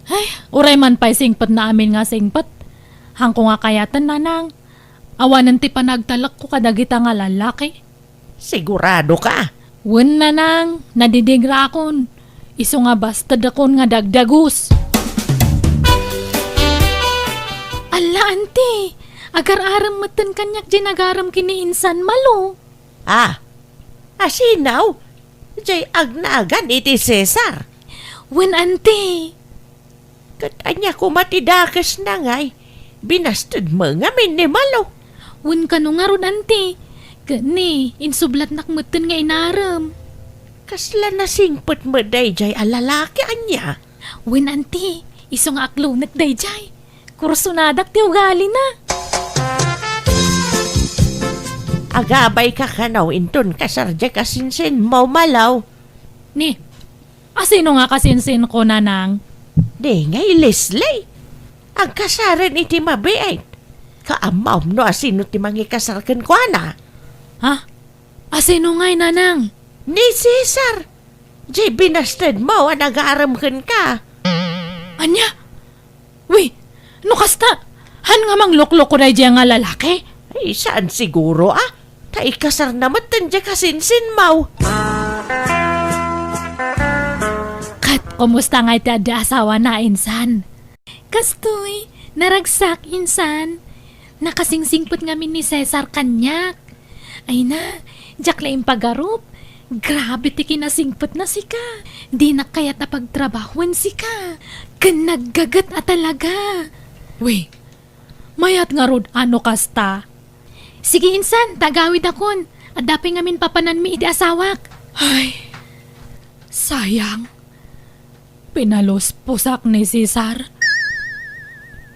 Ay, uray man pay singpetna amin nga singpet. Haanko nga kayaten, nanang. Awanen ti panagtalekko kadagita nga lalaki. Sigurado ka? Wen, nanang, nadidingrakon. Isu nga bastedakon nga dagdagus. Alla, anti, agar-arem metten kaniak diay nagarem ken ni insan, Malo. Ah, asino? Diay agnagan iti Cesar? Wen, anti. Ket ania koma ti dakesna ngay? Binastedmo ngamin ni Malo. Wen, kano ngarud, anti? Ket ni, insublatnak metten nga inarem. Kasla nasingpet met daydiay a lalaki, ania? Wen, anti, isu nga aklonek daydiay. Kursonadak ti ugalina. Agabayka kano inton kasar diay kasinsinmo, Malo? Ni, asino nga kasinsinko, nanang? Di ngay Leslie. Agkasaren iti mabiit. Kaammom no asino ti mangikasar kenkuana? Ha? Asino ngay, nanang? Ni Cesar. Diay binastedmo a nagarem kenka. Ania? Wi, no kasta, han nga manglukloko daydiay nga lalaki? Ay, saan siguro, a? Ta ikasarna metten diay kasinsinmo. Ket kumusta ngay ti adda asawana, insan? Kastoy, naragsak, insan. Nakasingsingpet ngamin ni Cesar kaniak. Ay na, diak la impagarup. Grabe ti kinasingpetna sika. Dinak kayat a pagtrabahoen sika. Ken naggaget a talaga. Wi, mayat ngarud a no kasta. Sige, insan, ta agawidakon. Adda pay ngamin papananmi iti asawak. Ay, sayang. Pinalusposak ni Cesar.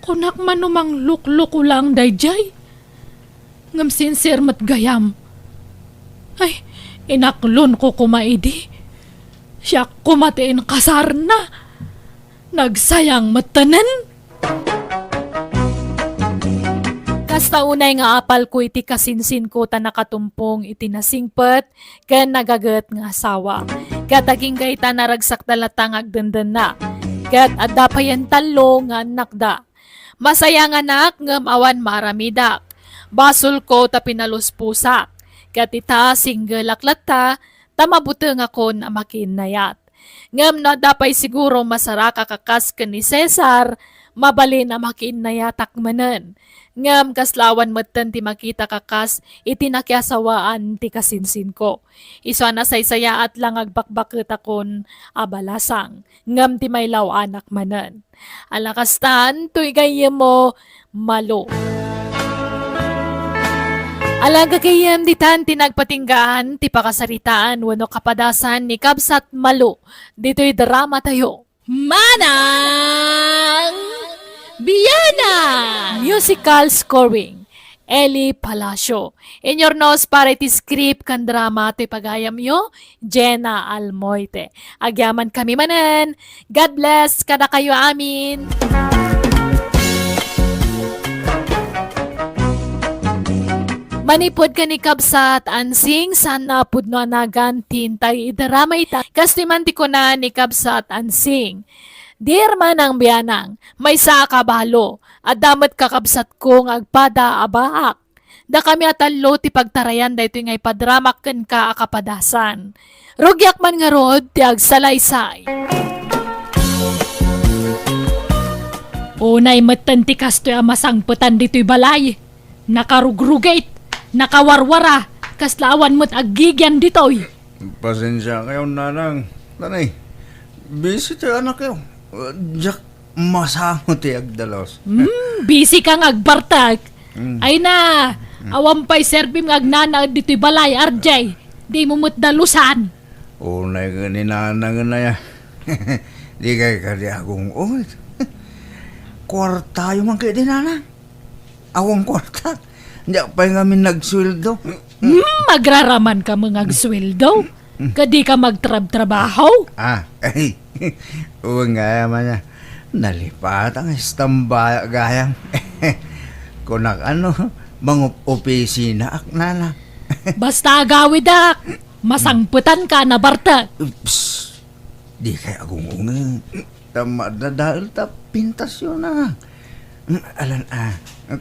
Kunak man no manglukloko laeng daydiay. Ngem sincere met gayam. Ay, inaklonko koma idi. Siak koma ti inkasarna. Nagsayang metten. Kasta unay nga apalko iti kasinsinko ta nakatumpong iti nasingpet ken nagaget nga asawa. Ket agingga ita, naragsakda latta nga agdendenna. Ket adda payen tallo nga annakda. Masayanganak ngem awan maaramidak. Basolko ta pinalusposak. Ket ita, singgelak latta, ta mabutengakon a makiinnayat. Ngem no adda pay siguro masaraka kas ken ni Cesar, mabalin a makiinnayatak manen. Ngem kasla awan metten ti makitak a kas iti nakiasawaan ti kasinsinko. Isu a nasaysayaat la nga agbakbaketakon a balasang, ngem ti mailaw-anak manen. Ala kastan, toy gayyemmo, Malu. Ala gagayyem, ditan ti nagpatinggaan ti pakasaritaan wenno kapadasan ni Kabsat Malu ditoy drama tayo. Manang Biana! Musical scoring, Eli Palacio. Inyurnos para iti script ken drama toy pagayamyo, Jenna Almoite. Agyamankami manen. God bless kadakayo amin. Manipud ken ni Kabsat Ansing, saan a pudno a nagan ti intay idarama ita. Kastoy man ti kuna ni Kabsat Ansing, "Dear Manang Bianang, maysa a kabalo, adda met kakabsatko nga agpada a baak. Dakami a tallo ti pagtarayan daytoy nga ipadramak kenka a kapadasan. Rugiak man ngarud ti agsalaysay." Unay metten ti kastoy a masangpetan ditoy balay. Nakarugrugit, nakawarwara, kasla awan met aggigian ditoy. Pasensiakayo, nanang. Nanay, busy ti anakyo. Diak masango ti agdalos. Hmm, busy ka nga agbartek. Hmm. Ay na, hmm, awan pay serbim nga agnanaed ditoy balay, R J. Di mo met dalusan. Unay ket ni nanang aya. Di kay kadi agung-ungit. Kuartayo man kay di nanang. Awan kuarta. Diak pay ngamin nagsueldo. Hmm, agraraman ka met nga agsueldo. Kadi ka magtrabtrabaho? Ah, ay. Wen gayam aya. Nalipatan nga istamba gayam. Kunak ano, mangup-opisina ak nana. Basta agawidak, masangpetan ka, nabartek. Oops. Di kay agung-ungit. Ta madadael ta pintasyon na. Mm, alan, ah,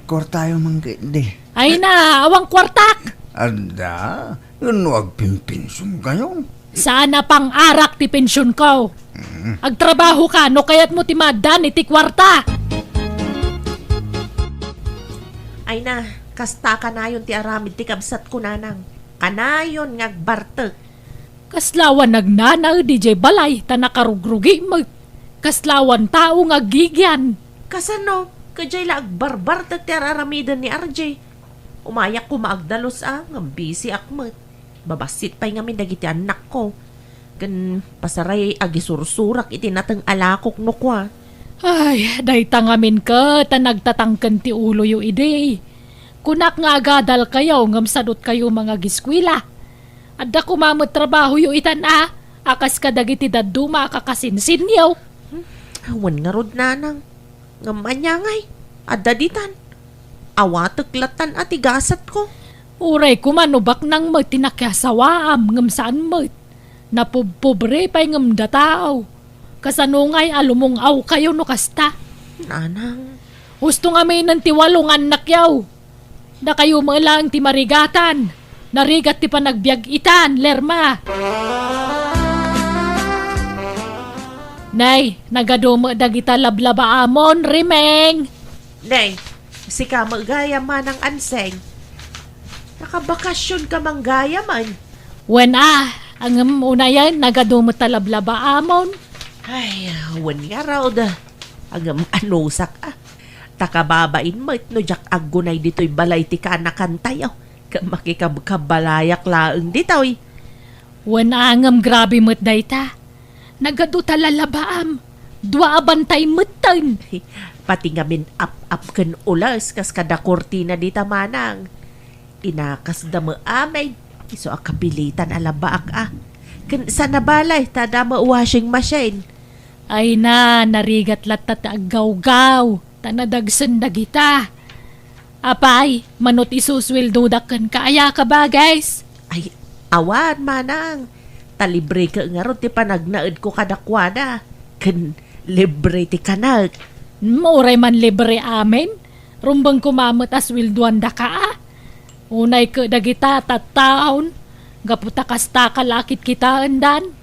kuartayo man kay di. Ay na, awan kuartak. Adda, no agpinpension kayo. Saan a pang-arak ti pension ko. Mm. Agtrabaho ka, no kayat mo ti maaddan iti kuarta. Ay na, kasta kanayon ti aramid ti kabsat ko, nanang. Kanayon nga agbartek. Kasla awan nagnanaed idiay balay ta nakarugrugi met. Kasla awan tao nga aggigian. Kasano? Kadiay la agbarbartek ti ar-aramiden ni R J. Umayak koma agdalus a, ngem busy ak met. Babassit pay ngamin dagiti annakko. Ken pasaray agisursurak iti nateng a lakok no kua. Ay, dayta ngamin ket a nagtatangken ti uloyo idi. Kunak nga agadalkayo ngem sadutkayo mangagiskuela. Adda koma met trabahoyo itan a, a kas kadagiti dadduma a kakasinsinyo. Hmm, awan ngarud, nanang. Ngem ania ngay, adda ditan. Awatek lattan a ti gasatko. Uray koma no baknang met ti nakiasawaam ngem saan met. Napubpobre pay ngem dataaw. Kasano ngay a lumung-awkayo no kasta? Nanang. Husto ngaminen ti walo nga annakyo. Dakayo met laeng ti marigatan. Narigat ti panagbiag itan, Lerma. Nay, nagadu met dagita lablabaamon, Rimeng. Nay, sika met gayam, Manang Anseng. Nakabakasion ka man gayam, ay. Wen a, ngem unayen, nagadu met ta lablabaamon. Ay, wen ngarud. Ngem anusak a. Ta kababain met no diak aggunay ditoy balay ti kaanakantayo. Ket makikabkabalayak laeng ditoy. Wen a, ngem grabe met dayta. Nagadu ta lalabaam. Dua a bantay metten. Pati ngamin ap-ap ken ules kas kada kurtina dita, Manang. Inakasda met amin. Isu a kapilitan a labaak a. Ken saan a balay ta adda met washing machine. Ay na, narigat latta ti aggawgaw, ta nadagsen dagita. Apay, mano ti isusweldodak kenka, aya ka ba, guys? Ay, awan, manang. Ta libre ka ngarud ti panagnaedko kadakuada. Ken libre ti kanek. Hmm, uray man libre amin. Rumbeng koma met a sweldoandaka, a. Unay ket dagita tattaon, gapu ta kastaka la a kitkitaendan,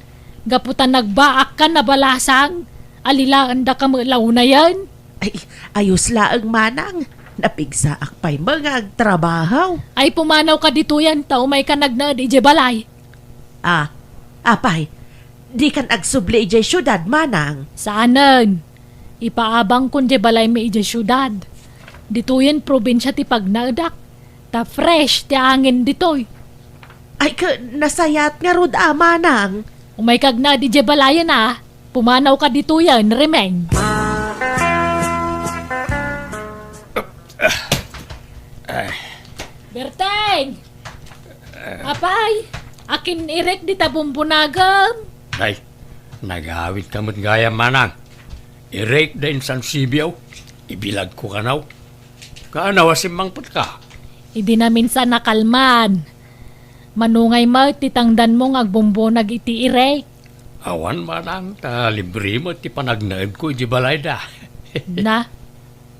gapu ta nagbaakkan a balasang, alilaendaka met la unayen. Ay, ayos laeng, manang. Napigsaak pay met nga agtrabaho. Ay, pumanawka ditoyen, ta umayka nagnaed idiay balay. Ah, apay, dikan agsubli idiay siudad, manang? Saanen. Ipaabangkon diay balaymi idiay siudad. Ditoyen probinsia ti pagnaedak. Ta fresh ti angin ditoy. Ay, ka, nasayaat ngarud a, manang. Umayka agnaed idiay balayen, a. Pumanawka ditoyen, Remeng. Ay. Berteng! Apay, akin irek dita bumbunagem? Ay, nagawidka met gayam, manang. Irek da insan sibio, ibilagko kano. Kaano a simmangpetka? Idi naminsan a kalman. Mano ngay met ti tangdanmo nga agbumbunag iti irek? Awan, manang, ta libre met ti panagnaedko iti balayda. Na,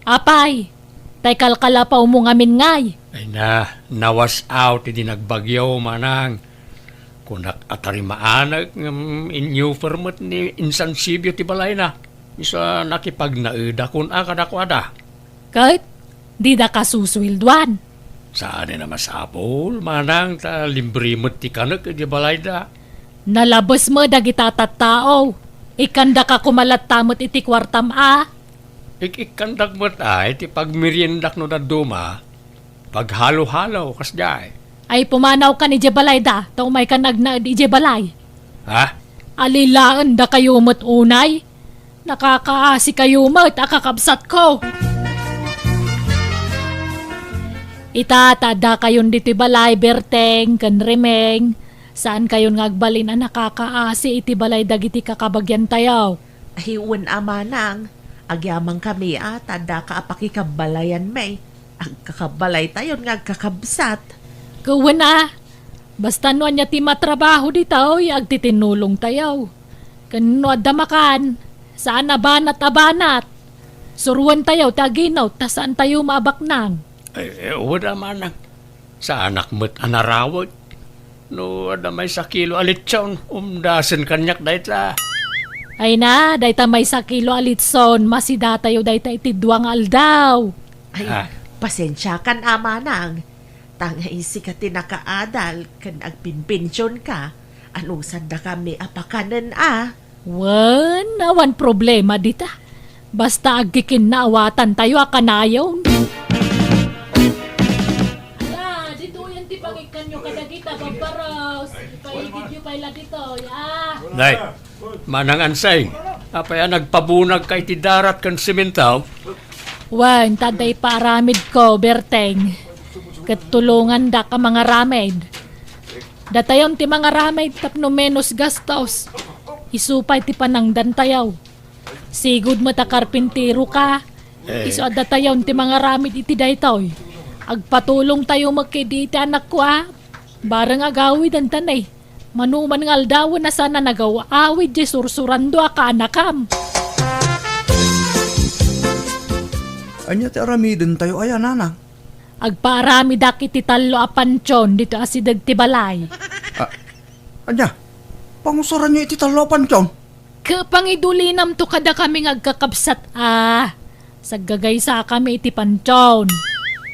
apay, tay kalkalapawmo ngamin ngay? Ay na, nawas-aw ti di nagbagyo, manang. Kunak a tarimaanek ngem inyuper met ni insan sibio ti balayna. Isu a nakipagnaedakon a kadakuada. Ket didaka susueldoan. Saanen a masapul, manang, ta libre met ti kanek iti balayda. Nalabes met dagita tattao. Ikkandaka koma latta met iti kuartam a. Ik-ikkandak met ay ti pagmeriendak no dadduma. Paghalo-halo, kasdiay. Ay, pumanawkan idiay balayda, ta umaykan agnaed idiay balay. Ha? Alilaendakayo met unay. Nakakaasikayo met a kakabsatko. Ita, ta addakayon ditoy balay, Berteng ken Remeng. Saankayon nga agbalin a nakakaasi iti balay dagiti kakabagiantayo. Ay, wen a, manang. Agyamankami a, ta addaka a pakikabbalayanmi. Agkakabbalaytayon nga agkakabsat. Ket wen a, basta no ania ti matrabaho ditoy, agtitinnulongtayo. Ken no adda makan, saan a banat a banat. Suroentayo ti aginut, ta saantayo maabaknang. Ay, eh, wen a, manang. Saanak met a narawek. No adda maysa kilo a litson, umdasen kaniak dayta. Ay na, dayta maysa kilo a litson, masidatayo dayta iti dua nga aldaw. Ay, ah, pasensiakan a, manang. Ta ngay sika ti nakaadal ken agpinpensionka, anusandakami a pakanen a. Wen, awan problema dita. Basta agkikinnawatantayo a kanayon. Ala, ditoyen ti pangikkanyo kadagita, Babbaros. Ipaigidyo pay la ditoy, a. Nay, Manang Anseng, apay a nagpabunagka iti darat ken semento? Wen, ta adda ipaaramidko, Berteng. Ket tulongandak a mangaramid. Datayon ti mangaramid tapno menos gastos. Isu pay ti panangdantayo. Sigud met a karpinteroka. Eh. Isu a datayon ti mangaramid iti daytoy. Agpatulongtayo met kadi iti anakko a. Bareng agawidenta ni. Mano man nga aldawen a saan a nagaw-awid diay sursurando a kaanakam. Ania ti aramidentayo aya, nanang? Agpaaramidak iti tallo a pantion ditoy asideg ti balay. Ah, ania? Pangusaranyo iti tallo a pantion? Ket pangidulinamto kadakami nga agkakabsat a. Saggagaysakami iti pantion.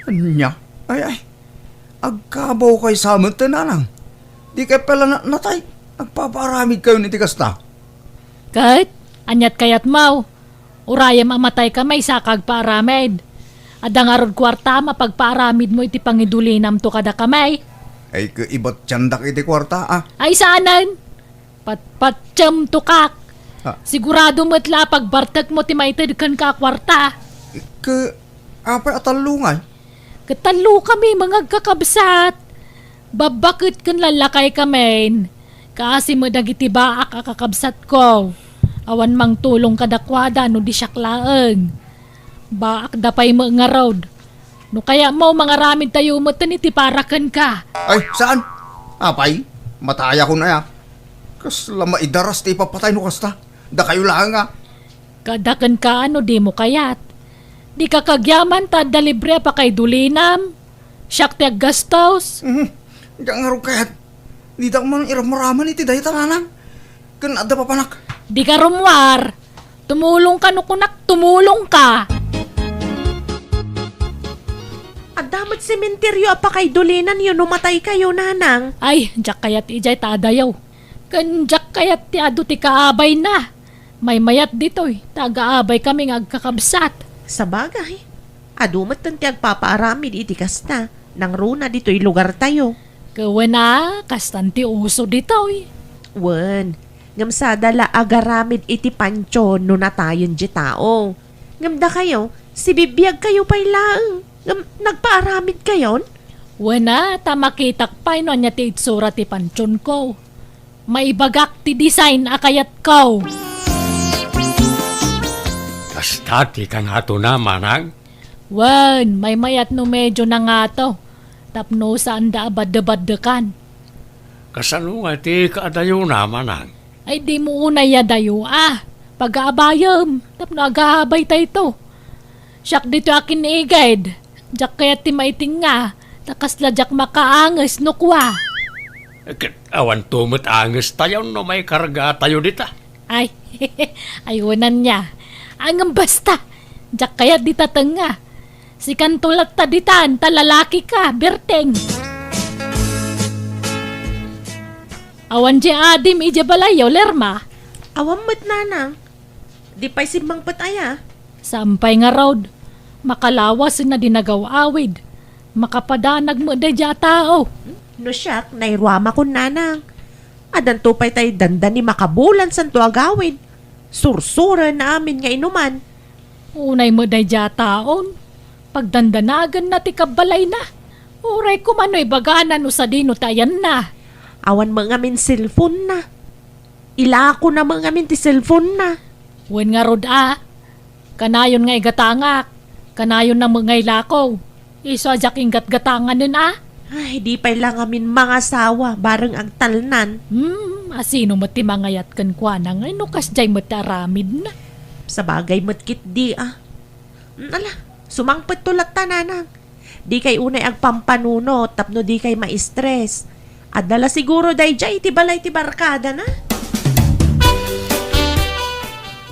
Ania? Ay, ay. Agkabawkayo sa met, nanang. Dikay pay la na-, natay. Agpapaaramidkayon iti kasta. Ket, aniat kayatmo? Urayem a mataykami, saka agpaaramid. Adda ngarud kuarta a mapagpaaramidmo iti pangidulinamto kadakami. Ay, ket ibatiandak iti kuarta, a. Ay, saanen? Patpatiemto kak. Ah. Sigurado met la a pagbartekmo ti maited kenka a kuarta. Ket, apay a tallo ngay? Ket tallokami, mga agkakabsat. Babbaket ken lallakaykami. Kaasi met dagiti baak a kakabsatko. Awan mangtulong kadakuada no di siak laeng. Baakda pay met ngarud. No kayatmo, mangaramidtayo met iti para kenka. Ay, saan? Apay, matayakon aya. Kasla maidaras ti ipapatay no kasta. Dakayo laeng a. Kada kenka no dimo kayat. Dika kagyaman ta adda libre a pakaidulinam. Siak ti aggastos. Mhm. Diak ngarud kayat. Didak man iramraman iti dayta, Nanang. Ken adda papanak. Dika rummuar. Tumulongka no kunak, tumulongka. Adda met sementeryo a pakaidulinanyo no mataykayo, Nanang. Ay, diak kayat idiay ta adayo. Ken diak kayat ti adu ti kaabayna. Maymayat ditoy, ta agaabaykami nga agkakabsat. Sabagay, adu metten ti agpapaaramid iti kasta, nangruna ditoy lugartayo. Ket wen a, kastan ti uso ditoy. Wen, ngem sada la agaramid iti pantion no natayen ti tao. Ngem dakayo, sibibiagkayo pay laeng, ngem nagpaaramidkayon? Wen a, ta makitak pay no ania ti itsura ti pantionko. Maibagak ti design a kayatko. Kasta ti kangatona, Manang? Wen, maymayat no medyo nangato, tapno saanda a baddebaddekan. Kasano nga ti kaadayona, Manang? Ay, dimo unay adayo a. Pagaabayem, tapno agaabaytayto. Siak ditoy a kiniged. Diak kayat ti maitinga, ta kasla diak makaanges no kua. Ket awanto met angestayo no maikargatayo dita. Ay, ay, wen ania. Ngem basta, diak kayat dita tengnga. Sikanto latta ditan, ta lalakika, Berteng. Awan diay adim idiay balayyo, Lerma? Awan met, Nanang. Di pay simmangpet aya? Saan pay ngarud? Makalawasenna di nagaw-awid. Makapadanag met daydiay a tao. No siak, nairuamakon, Nanang. Addanto pay tay dandani makabulan santo agawid. Sursuren amin nga inuman. Unay met daydiay a taon. Pagdandanaganna ti kabbalayna. Uray koma no ibagana no sadino ti ayanna. Awan met ngamin cellphone-na. Ilakona met ngamin ti cellphone-na. Wen ngarud a, kanayon nga igatangak, kanayonna met nga ilako. Isu a diak inggatgatanganen a. Ay, di pay la ngamin mangasawa, bareng agtalnan. Hmm, asino met ti mangayat kenkuana nga no kasdiay met ti aramidna? Sabagay met ketdi a. Hmm, ala, sumangpetto latta, Nanang. Dikay unay agpampanunot tapno dikay ma-stress. Adda la siguro daydiay iti balay ti barkadana.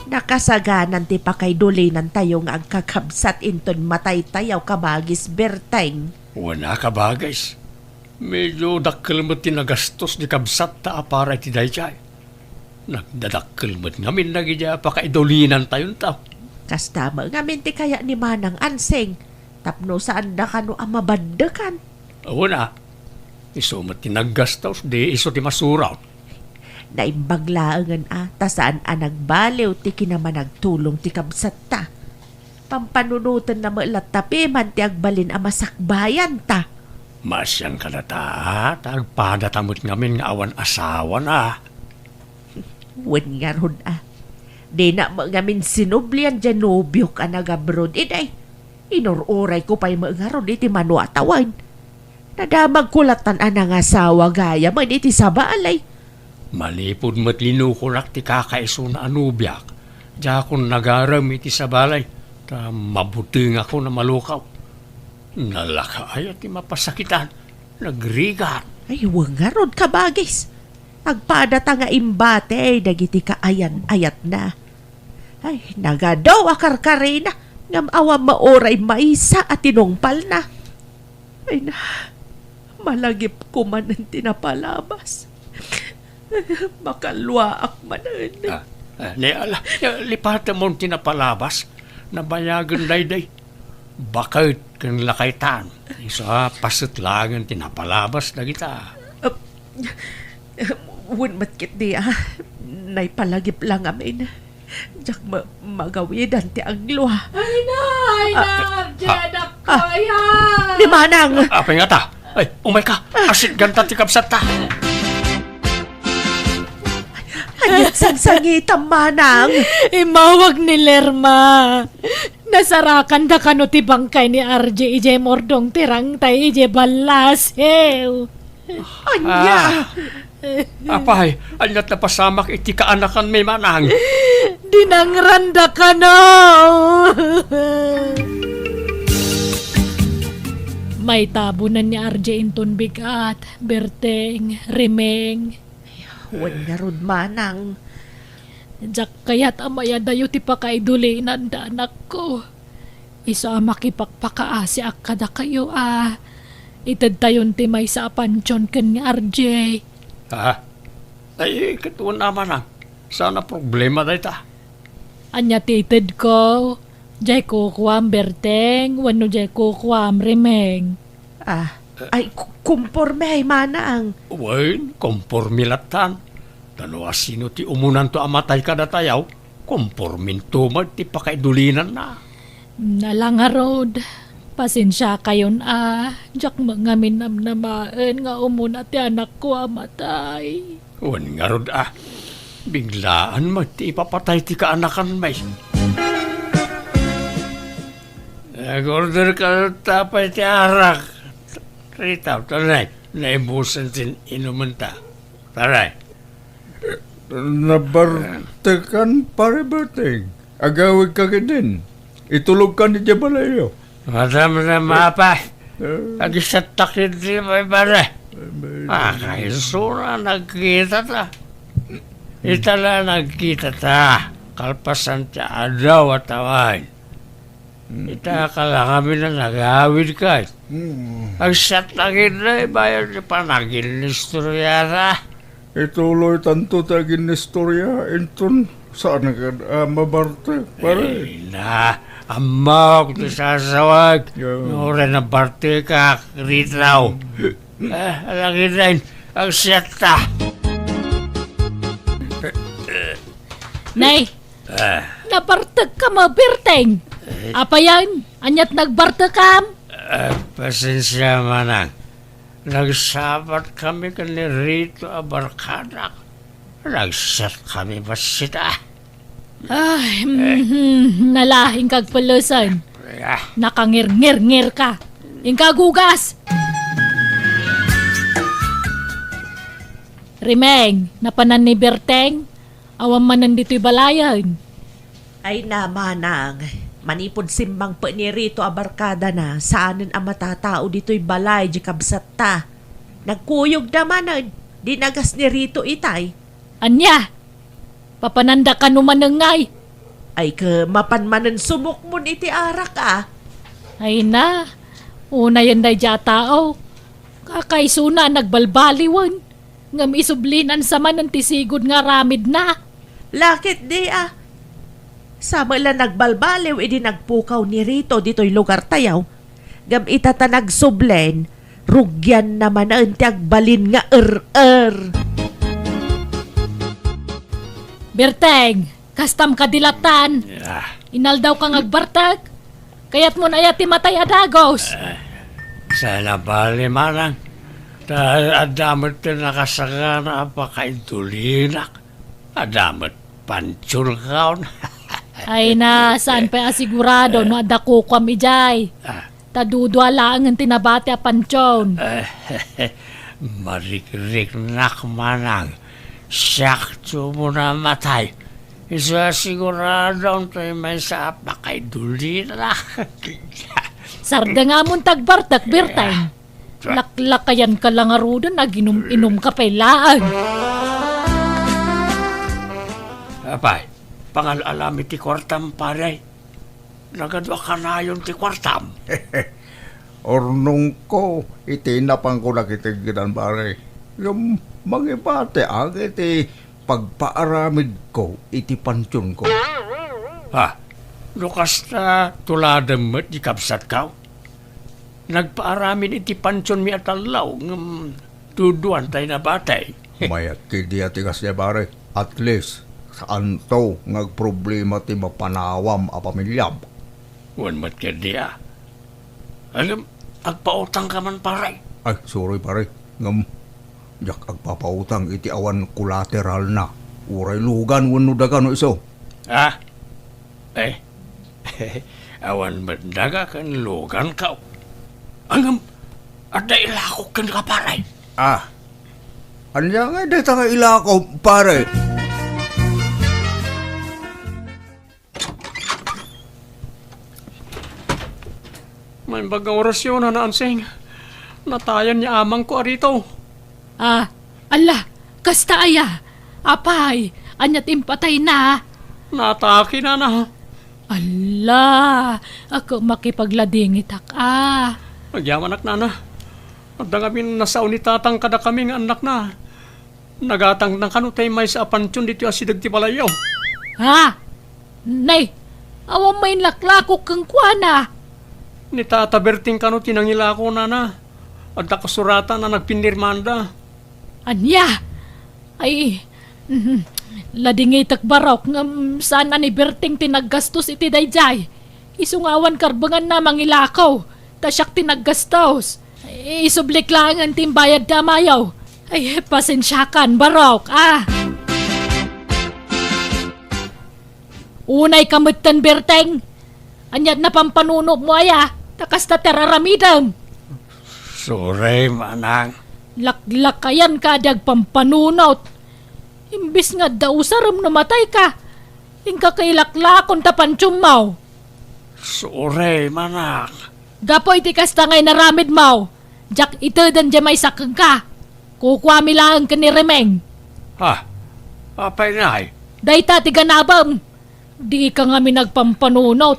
Nakasaganan ti pakaidulinantayo nga agkakabsat inton mataytayo, kabagis Berteng. Wen a, kabagis. Medyo dakkel met ti nagastos ti kabsatta a para iti daydiay. Nagdadakkel met ngamin dagiti a pakaidulinantayonto. Kasta met ngamin ti kayat ni Manang Ansing, tapno saanda kano a mabaddekan. Wen a, isu met ti naggastos, di isu ti masuron. Naimbag laengen a, ta saan a nagbaliw ti kinamanagtulong ti kabsatta. Pampanunotenna met latta piman ti agbalin a masakbayanta. Maasian kadata, ta agpadata met ngamin nga awan asawana. Wen ngarud a. Dina met ngamin sinublian diay nobiok a nagabroad, iday. Inur-urayko pay met ngarud iti mano a tawen. Nadamagko lattan a nangasawa gayamen iti sabali. Manipud met linukonak ti kakaisuna a nobiak, diakon nagarem iti sabali, ta mabutengakon a malukaw. Nalaka aya ti mapasakitan, nagrigat. Ay, wen ngarud, kabagis. Agpadata nga imbati dagiti kaayan-ayatna. Ay, nagadu a karkarina, ngem awan met uray maysa a tinungpalna. Ay na, malagipko manen ti napalabas. Makalluaak manen. Ah, ah, ne, ala, eh, lipatemon ti napalabas. Nabayagen daydiay. Baket ken lakaytan. Isu a paset laengen ti napalabas dagita. Ah, wen met ketdi a, naipalagip la ngamin. Diak ma-, magawidan ti aglua. Ay na, ay na, ah, Jedak, ah, kaya. Ni Manang! Apay ngata? Ay, umayka. Asitganta ti kabsatta. Ania't sangsangitam, manang? Immawag ni Lerma. Nasarakanda kano ti bangkay ni R J idiay mordong ti rangtay idiay ballasew. Ania? Ah. Apay, ania't napasamak iti kaanakanmi, manang? Dinangranda kano. Maitabonan ni R J inton bigat, Berteng, Rimeng. Wen ngarud, manang. Diak kayat a mayadayo ti pakaidulinanda, anakko. Isu a makipakpakaasiak kadakayo a itedtayon ti maysa a pantion ken ni R J. Ha? Ay, ket wen a, manang. Saan a problema dayta? Ania ti itedko? Diay kukuam, Berteng, wenno diay kukuam, Rimeng? Ah, ay, ku-, kumpormi ay, manang. Wen, kumpormi lattan. Ta no asino ti umunanto a matay kadatayo, kumporminto met ti pakaidulinanna. Ala ngarud, pasensiakayon a, diak met ngamin namnamaen nga umuna ti anakko a matay. Wen ngarud a, biglaan met ti ipapatay ti kaanakanmi. Nag-order ka ta pay ti arak. Rita, tanay, naibusan ti inumenta. Taray. Nabartekan, Pare Berteng. Agawidka ketdin. Itulogkan idiay balayyo. Madamdama, Pay. Eh. Agisattak iti baybare. Ay, may- Ah, kaisuna nagkitata. Ita la nagkitata. Kalpasan ti adaw a tawen. Hmm. Ita kalakami na nagawid kay. Hmm. Agsattak iti baybare ti panaginnistoriata. Ituloytanto ti aginnistoria, inton saan kad a mabartek, pare? Ay na, ammok ti sasawag. Yeah. No, uray nabartekak, Ritaw. Ah, lagi na yun, ang siyata. Nay, ah, nabartek ka, mabarteng. Eh? Apayan, aniat nagbartekam? Ah, pasensia, manang. Nagsabat kami ken ni Rito a barkadak. Nagsat kami bassit a. Ay, mhm, nalaing kag pulusan. Ah. Nakangirngirngir ka. Inka agugas! Rimeng, napanan ni Berteng? Awan manen ditoy balayen. Ay na, manang, manipud simmangpet ni Rito a barkadana, saanen a matatao ditoy balay di kabsatta. Nagkuyogda manen, dinagas ni Rito itay. Ania? Papananda kano manen ngay? Ay, ke, mapan manen sumukmon iti arak, a. Ay na, unayen daydi a tao. Kakaisuna a nagbalbaliwen. Ngem isublinan sa manen ti sigud nga aramidna. Lakit di a. Sa met la nagbalbaliw idi nagpukaw ni Rito ditoy lugartayo. Ngem ita ta nagsublen, rugianna manen ti agbalin nga er-er. Berteng, kastam kadi lattan. Ah. Inaldaw ka nga agbartek? Kayatmon aya ti matay a dagus? Eh, saan a bali, manang. Ta adda met ti nakasagana a pakaidolinak. Adda met pantionkaon. Ay na, saan pay a sigurado no adda kukuam idiay? Ah. Ta dudua laengen ti nabati a pantion. Eh, marikriknak, manang. Siak ti umuna a matay. Isu a siguradon ti maysa a pakaidolina. Sardengamon ti agbartek, Berteng. Laklakayan ka la ngaruden, aginum-inum ka pay laeng. Apay, pangal-alami ti kuartam, pare. Nagadu a kanayon ti kuartam. Urnongko iti napanko nakitedgedan, pare. Ngem mangibatiak iti pagpaaramidko iti pantionko. Ha? No kasta, tuladem met di kabsatko? Nagpaaramid iti pantionmi a tallo, ngem duduan tay nabati. Mayat ketdi a ti kasta, pare. At least, saanto nga agproblema ti mapanawam a pamiliam. Wen met ketdi a. Ngem, agpautangka man, pare. Ay, sorry, pare. Ngem, diak agpapautang iti awan kolateralna. Uray lugan wenno daga no isu? Ah? Eh? Awan met daga ken luganko. Ngem, adda ilakok kenka, pare. Ah. Ania ngay dayta nga ilakok, pare? Naimbag nga orasyon, Nana Ansing. Natayan ni amangko a Rito. Ah, ala, kasta aya? Apay, ania ti impatayna? Naatake, Nana. Ala, ako makipagladingitak, ah. Agyamanak, Nana. Adda ngamin nasao ni Tatang kadakami nga annakna. Nagatangna kano tay maysa a pantion ditoy asideg ti balayyo. Ha? Nay, awan mainlaklakok kenkuana. Ni Tata Berting kano ti nangilako, Nana. Adda kasuratan a nagpinirmanda. Ania? Ay, mhm. Ladingitek, barok, ngem saan a ni Berting ti naggastos iti daydiay. Isu nga awan karbenganna mangilako, ta siak ti naggastos. Isublik laengen ti imbayad ti amayo. Ay, pasensiakan, barok, ah. Unayka metten, Berteng. Ania ti napampanunotmo aya? Ta kasta ti ar-aramidem. Sorry, manang. Laklakayanka a di agpampanunot. Imbes nga adda usarem no matayka, inka kailaklakon ta pantionmo. Sorry, manang. Gapu iti kasta nga inaramidmo, diak iteden diay maysa kenka. Kukuami laeng ken ni Remeng. Ha? Apay, Nay? Dayta ti ganabem. Dika ngamin agpampanunot.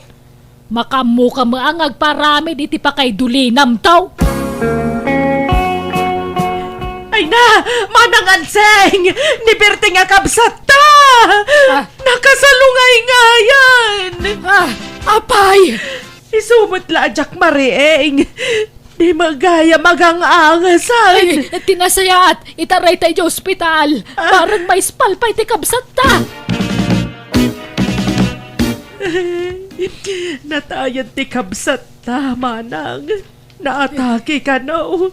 Makaammoka met nga agparamid iti pakaidulinamto. Ay na, Manang Anseng! Ni Berteng a kabsatta! Ah. Nakasalungayngayan! Ah, apay! Isu met la a diak mariing. Di met gayam agang-angasan. Ay, ti nasayaat, itaray ta idiay ospital. Ah. Bareng maispal pay ti kabsatta. Natayan ti kabsatta, manang. Naatake kano.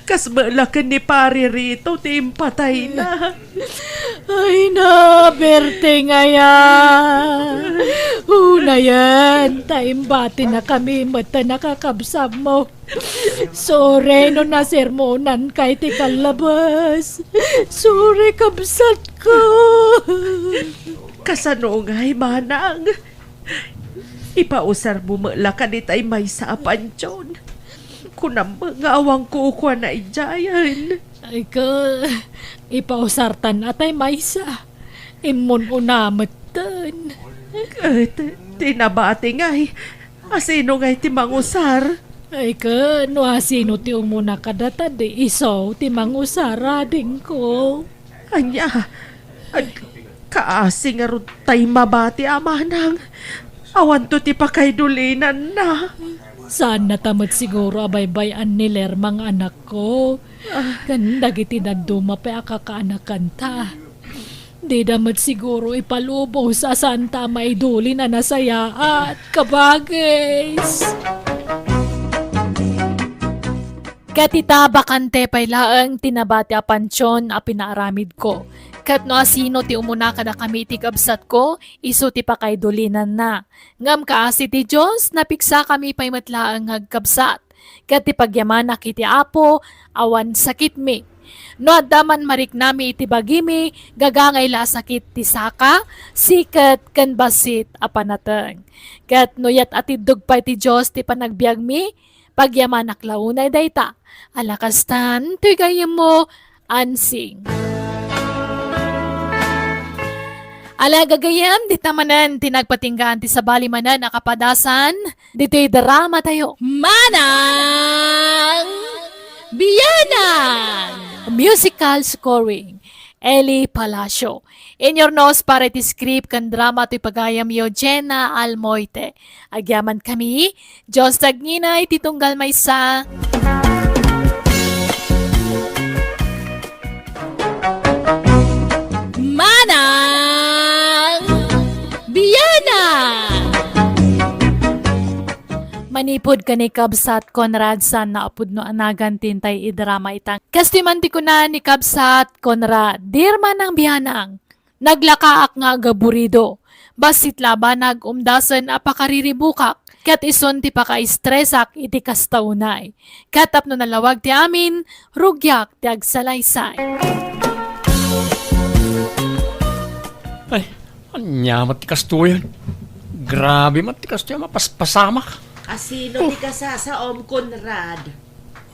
Kas met la ken ni Pare Rito ti impatayna. Ay na, Berteng aya. Unayen, ta imbatinakami met ta nakakabsatmo. Sorry no nasermonanka iti kallabas. Sorry, kabsatko. Kasano ngay, manang? Ipausarmo met la kaditay maysa a pantion. Kunam nga awan kukuana idiayen. Ay ka, ipausartan a tay maysa. Immun-una metten. Ket ti nabati ngay, asino ngay ti mangusar? Ay ka, no asino ti umuna kadata, di isu ti mangusar, adingko. Ania? Ag-, kaasi ngarud tay mabati a manang. Awanto ti pakaidulinanna. Saannata met siguro a baybay-an ni Lerma nga anakko. Ah. Ken dagiti dadduma pay a kakaanakanta. Dida met siguro ipalubos a saanta a maidulin a nasayaat, kabagis. Ket ita, bakante pay laeng ti nabati a pantion a pinaaramidko. Ket no asino ti umuna kadakami iti kabsatko, isu ti pakaidulinanna. Ngem kaasi ti Dios, napiksakami pay met laeng nga agkabsat. Ket ti pagyamanak iti Apo, awan sakitmi. No adda man mariknami iti bagimi, gagangay la a sakit ti saka, siket, ken bassit a panateng. Ket no yat-atiddog pay ti Dios ti panagbiagmi, pagyamanak la unay dayta. Ala kastan, toy gayyemmo, Ansing. Ala gagayyem, dita manen ti nagpatinggaan ti sabali manen a kapadasan ditoy drama tayo. Manang Bianang! Musical scoring, Eli Palacio. Inyurnos para iti script ken drama toy pagayamyo, Jenna Almoite. Agyamankami, Dios ti agnginay ti tunggal maysa. Manang Bianang! Manipud ken ni Kabsat Conrad, saanna a pudno a nagan ti intay idrama ita. Kastoy man ti kuna ni Kabsat Conrad, Dear Manang Bianang, Naglakaak nga agaburido. Bassit labanag umdasen a pakariribukak, ket isun ti pakaistresak iti kasta unay. Ket tapno nalawag ti amin, rugiak ti agsalaysay. Ay, ania met ti kastoyen? Grabe met ti kastoy a mapaspasamak. Asino ti kasasaom, Conrad?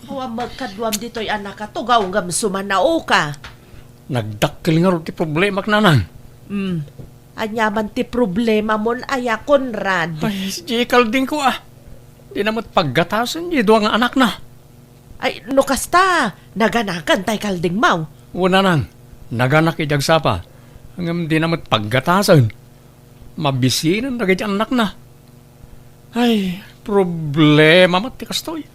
Awan met kaduam ditoy a nakatugaw ngem sumanaoka. Nagdakkel ngarud ti problemak, nanang. Hmm. Ania man ti problemamon aya, Conrad? Ay, di kaldingko, ah. Dina met paggatasen di dua nga anakna. Ay, no kasta, naganakan tay kaldingmaw? Wen, nanang, naganak idi agsapa. Ngem dina met paggatasen. Mabisinen dagiti annakna. Ay, problema met ti kastoy.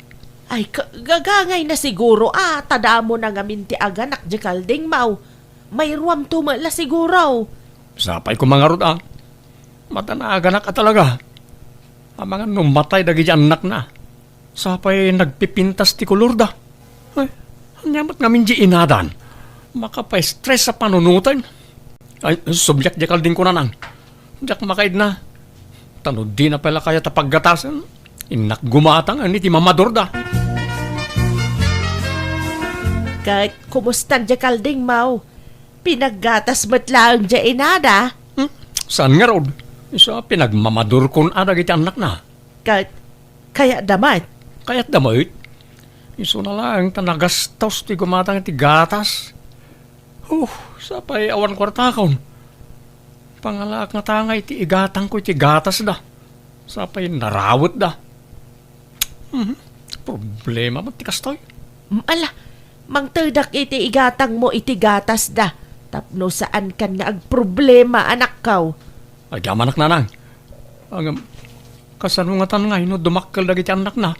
Ay, ka-, gagangayna siguro a ta damo na ngamin ti aganak di kaldingmaw. Mairuamto met la siguro. Sapay koma ngarud a. Mata na aganak a talaga. Amangan no matay dagiti annakna. Sapay nagpipintas ti kolorda. Ay, ania met ngamin di inadan? Makapaistres a panunoten. Ay, subliak di kaldingko, nanang. Diak makaidna. Ta no dina pay la kayat a paggatasen, innak gumatang iti mamadurda. Ket kumustan di kaldingmaw? Pinaggatas met laeng di inada? Hmm? Saan ngarud? Isu a pinagmamadurkon a dagiti annakna. Ket kayatda met? Kayatda met. Isuna laeng ta nagastos ti gumatang iti gatas. Huh, sapay awan kuartakon. Pangalaak nga tangay ti igatangko iti gatasda. Sapay narawetda. Mhm. Problema met ti kastoy. Mm, ala, mangtedak iti igatangmo iti gatasda. Tapno saankan nga agproblema, anakko. Agyamanak, nanang. Ngem, kasano ngatan ngay no dumakkel dagiti annakna?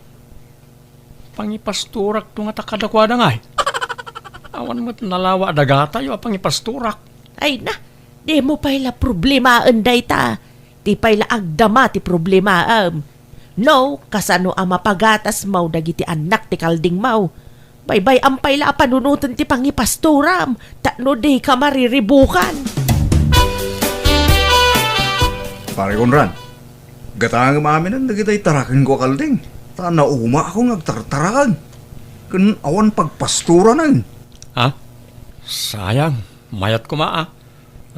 Pangipastorakto ngata kadakuada ngay. Awan met nalawa a dagatayo a pangipastorak. Ay na, dimo pay la problemaen dayta. Ti pay la agdama ti problemaem. No, kasano a mapagatasmaw dagiti annak ti kaldingmaw? Baybay-am pay la a panunoten ti pangipastoram, tapno dika mariribukan. Pare Conrad, gatangem aminen dagitay tarakenko a kalding, ta naumaakon nga agtartaraken. Ken awan pagpastoranen. Ha? Sayang, mayat koma a.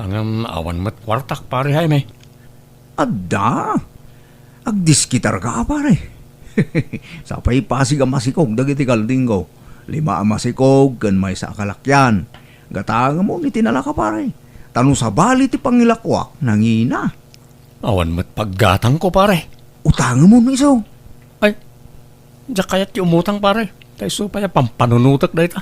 Ngem awan met kuartak, Pare Jaime. Adda. Agdiskitarka a, pare. Sapay pasig a masikog dagiti kaldingko. Lima a masikog ken maysa a kalakian. Gatangemon iti nalaka, pare. Ta no sabali ti pangilakuak, nangina. Awan met paggatangko, pare. Utangemon isu. Ay, diak kayat ti umutang, pare. Ta isu pay a pampanunotek dayta.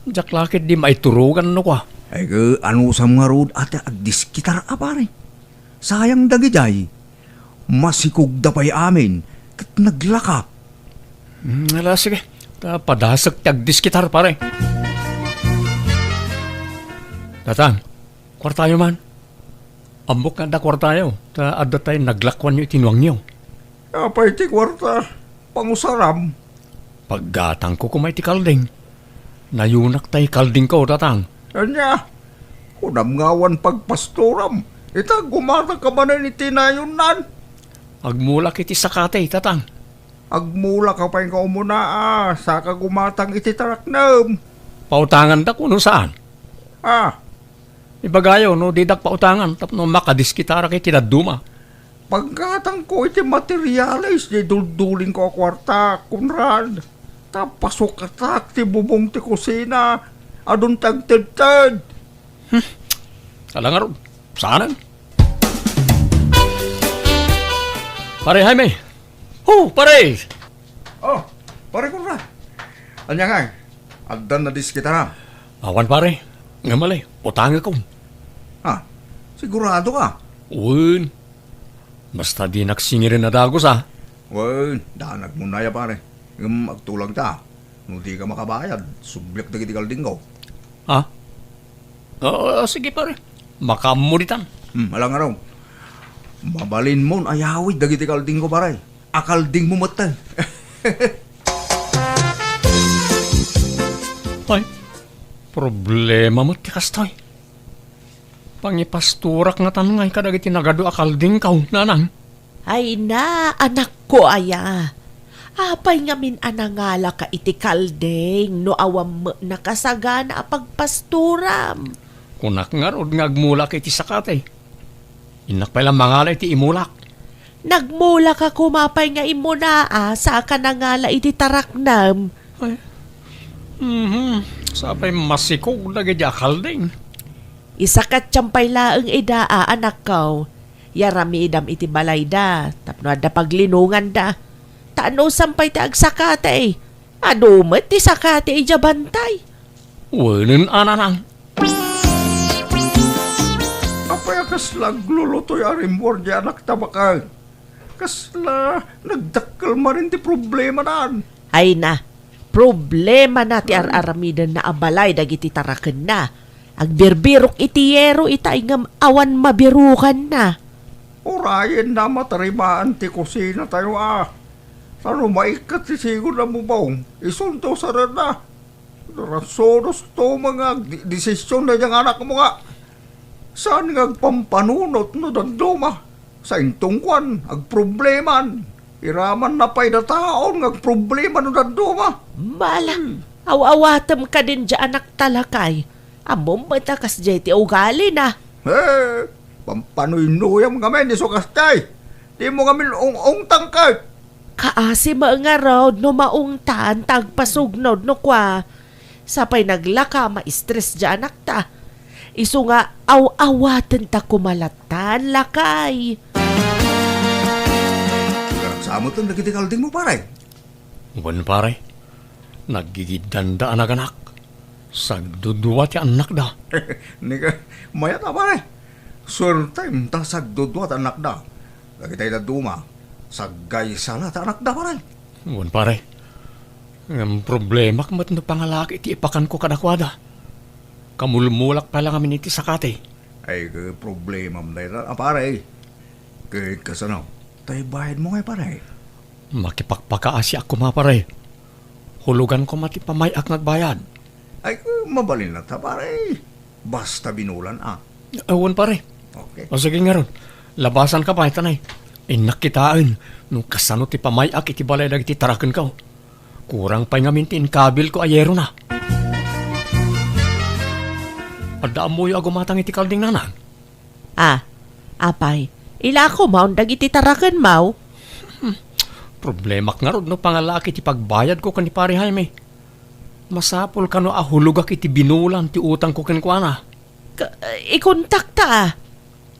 Diak la ketdi maiturogan no kua. Ay, ke, anusam ngarud a ti agdiskitar a, pare. Sayang dagidiay, masikogda pay amin, ket naglaka. Hmm, ala, sige. Ta padasek ti agdiskitar, pare. Tatang, kuartayo man. Ammok nga adda kuartayo, ta adda tay naglakuanyo iti nuangyo. Apay ti kuarta? Pangusaram. Paggatangko koma iti kalding. Nayunak tay kaldingko, Tatang. Ania? Kunam nga awan pagpastoram. Ita, gumatangka manen iti nayonnan. Agmulak iti sakati, Tatang. Agmulak ka pay nga umuna a, saka gumatang iti taraknem. Pautangandak wenno saan? Ah. Ibagayo no didak pautangan tapno makadiskitarak iti dadduma. Paggatangko iti materialis di duldulingko a kuarta, Conrad. Ta pasukatak ti bubong ti kusina, adun ti agtedted. Hmm. Ala ngarud, saanen? Pare Jaime! Oh, pare! Oh, pare Conrad. Ania ngay? Adda nadiskitaram? Awan, pare. Ngem ali, utangekon. Ha? Sigurado ka? Wen. Basta dinak singiren a dagus, a. Wen, danagmon aya, pare. Ngem agtulagta. No dika makabayad, subliak dagiti kaldingko. Ha? Oo, sige, pare. Makaammo ditan. Hmm, ala ngarud. Mabalinmon ayawid dagiti kaldingko, pare. Akaldingmo met, te. Ay, problema met ti kastoy. Pangipastorak ngatan ngay kadagiti nagadu a kaldingko, nanang. Ay na, anakko aya. Apay ngamin a nangalaka iti kalding no awan met nakasagana a pagpastoram? Kunak ngarud nga agmulak iti sakati. Innak pay la mangala iti imulak. Nagmulaka koma pay nga immuna a saka nangala iti taraknam. Ay. Mhm. Sapay masikog dagiti a kalding. Isakatiam pay laeng ida a, anakko. Yaramidam iti balayda tapno adda paglinonganda. Ta anusam pay ti agsakati. Adu met ti sakati idiay bantay. Wenen a, nanang. Apay a kasla aglulutoy a rimmuar diay anakta baket? Kasla nagdakkel manen ti problemanan? Ay na, problemana ti ar-aramidenna a balay dagiti tarakenna. Agbirbirok iti yero itay ngem awan mabirukanna. Urayenna a matarimaan ti kusinatayo a. Ta no maikkat ti sigud a bubong, isunto sarenna. Rasunos to nga agdesisyon daydiay nga anakmo nga saan nga agpampanunot no dadduma. Sainto kuan, agprobleman. Iraman na pay dataon nga agproblema no dadduma. Bala, Hmm. aw-awatem kadin diay anakta lakay. Ammom met a kasdiay ti ugalina. He, pampanuynuyam ngamin isu kasdiay. Dimo ngamin ung-ungtang ket. Kaasi met ngarud no maungtan ta agpasugnod no kua. Sapay naglaka a ma-stress diay anakta. Isu nga aw-awatenta koma lattan, lakay. Nagsamoten dagiti kaldingmo, pare? Wen, pare. Naggigiddanda a naganak. Sagdudua ti annakda. Nika, mayat a, pare. Suertem ta sagdudua ti annakda. Dagitay dadduma, saggaysa la ti annakda, pare. Wen, pare. Ngem problemak met no pangalak iti ipakanko kadakuada. Kamulmulak pay la ngamin iti sakati. Ay, ke problemam dayta, a, pare. Ket kasano? Tay bayadmo ngay, pare? Makipakpakaasiak koma, pare. Hulugan koma ti pamay-ak nga agbayad. Ay, mabalin latta, pare. Basta binulan, a. Awan, pare. Okay. O, sige ngarud. Labasanka pay, tanay. Innak kitaen no kasano ti pamay-ak iti balay dagiti tarakenko. Kurang pay ngamin ti inkabilko a yerona. Adda ammoyo a gumatang iti kalding, nanang? A, apay, ilakomaw dagiti tarakenmaw? Hmm, problemak ngarud no pangalak iti pagbayadko ken ni Pare Jaime. Masapul kano a hulogak iti binulan ti utangko kenkuana? Ka-, ikontakta, a.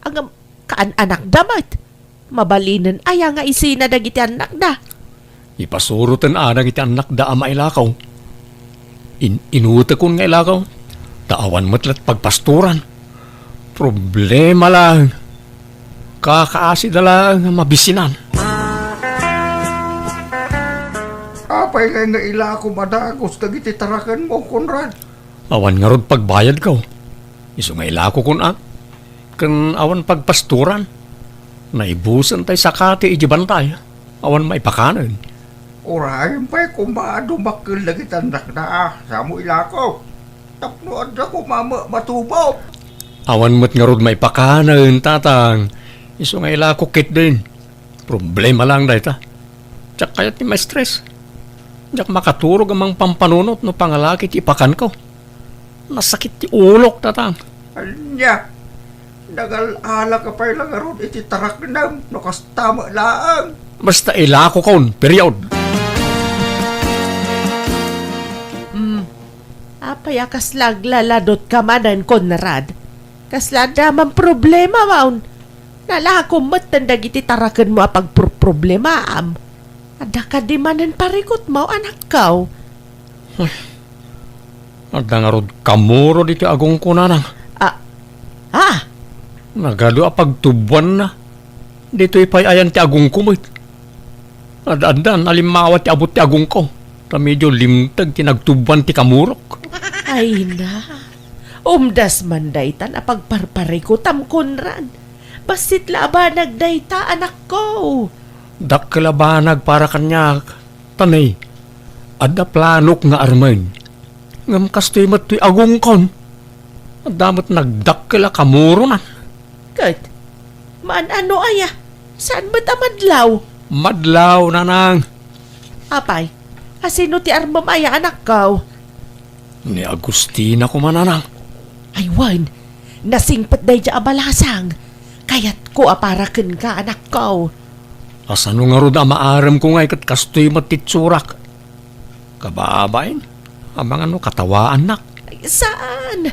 Ngem, kaan-anakda met. Mabalinen aya nga isina dagiti annakda? Ipasuroten a dagiti annakda a mailako. In-, inutekon nga ilako, ta awan met la ti pagpastoran. Problema laeng. Kakaasida laeng a mabisinan. Apay ngay nga ilako madagus dagiti tarakenmo, Conrad? Awan ngarud pagbayadko. Isu nga ilakokon a. Ken awan pagpastoran. Naibusen tay sakati iti bantay. Awan maipakanen. Urayen pay koma a dumakkel dagiti annakda a, samo ilako. Tapno adda koma ma-, matubo. Awan met ngarud maipakanen, tatang. Isu nga ilako ketdin. Problema laeng dayta. Diak kayat ti ma-stress. Diak makaturog a mangpampanunot no pangalak iti ipakanko. Nasakit ti ulok, tatang. Ania? Nagal-alaka pay la ngarud iti taraknam no kasta met laeng. Basta ilakokon, period. Hmm. Apay a kasla aglaladutka manen, Conrad? Kasla adda man problema, maun? Nalakom metten dagiti tarakenmo a pagproproblemaam. Adda kadi manen parikutmo, anakko? Ay, adda ngarud kamuro ditoy agongko, nanang. A, a? Nagadu a pagtuboanna. Ditoy pay ayan ti agongko met. Ad-addan a limmawa ti abut ti agongko, ta medio limteg ti nagtuboan ti kamurok. Ay na, umdas man daytan a pagparparikutam, Conrad. Bassit la a banag dayta, anakko. Dakkel a banag para kaniak, ta nay, adda planok nga armen. Ngem kastoy met toy agongkon. Adda met nagdakkel a kamuronan. Ket, maan-ano aya? Saan met a madlaw? Madlaw, nanang. Apay, a sino ti armem aya, anakko? Ni Agustina koma, nanang. Ay wen, nasingpet daydiay a balasang. Kayatko a para kenka, anakko. Kasano ngarud a maaremko ngay ket kastoy met ti itsurak? Kababain, amangan no katawaannak. Ay, saan?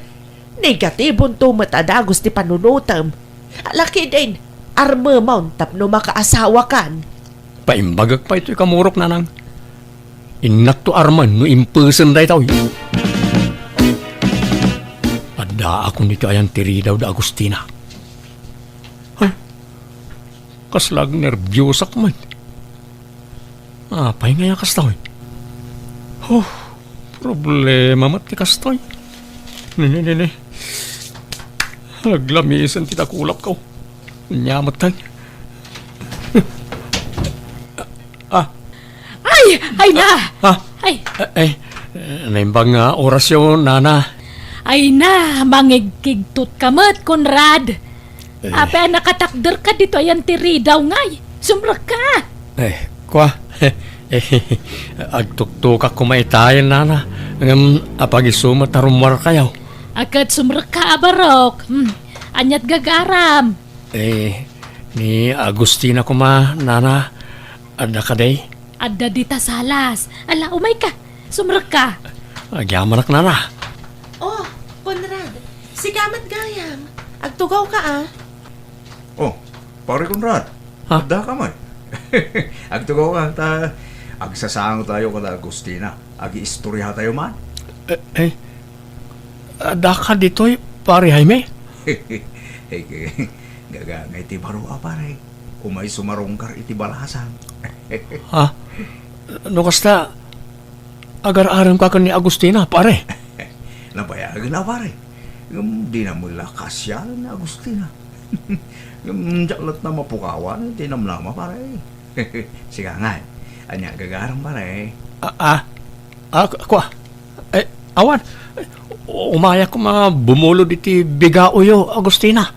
Negatibonto met a dagus ti panunotem. Lakidin, armemon tapno makaasawakan. Paimbagek pay toy kamurok, nanang. Innakto armen no impesen daytoy. Addaakon iti ayan ti ridaw da Agustina. Ay, kasla agnerbiosak met. Apay ngay a kastoy? Huh, problema met ti kastoy. Ni, ni, ni, ni. Aglamisen ti dakulapko. Ania metten? Ah. Ay! Ay na! Ah. Ay! Eh, eh, naimbag nga orasyo, nana. Ay na, mangigkigtot ka met, Conrad. Eh. Apay a nakatakderka ditoy ayan ti ridaw ngay? Sumrekka! Eh, kua. Eh, agtuktukak koma itayen, nana. Ngem apag-isu met a rummuarkayo? A ket sumrekka a barok. Hmm. Aniat gagaram? Eh, ni Agustina koma, nana, adda kadi? Adda dita salas. Ala, umayka. Sumrekka. Agyamanak, nana. Oh, Conrad. Sika met gayam. Agtugawka, a. Oh, Pare Conrad. Ha? Addaka met. Agtugawka ta agsasangotayo kada Agustina. Agiistoriatayo man. Eh, eh, addaka ditoy, Pare Jaime? Eh, gagangay ti baro a, pare. Umay sumarungkar iti balasang. Ha? No kasta, agar-aremka ken ni Agustina, pare? Nabayagen a, pare. Ngem dina met la kasiaren ni Agustina. Ngem diak latta mapukawan iti namnama, pare. Sika ngay, ania gagarem, pare? Ah, ah. Ah, ku-, kua. Eh, awan. Umayak koma bumulod iti bigaoyo, Agustina.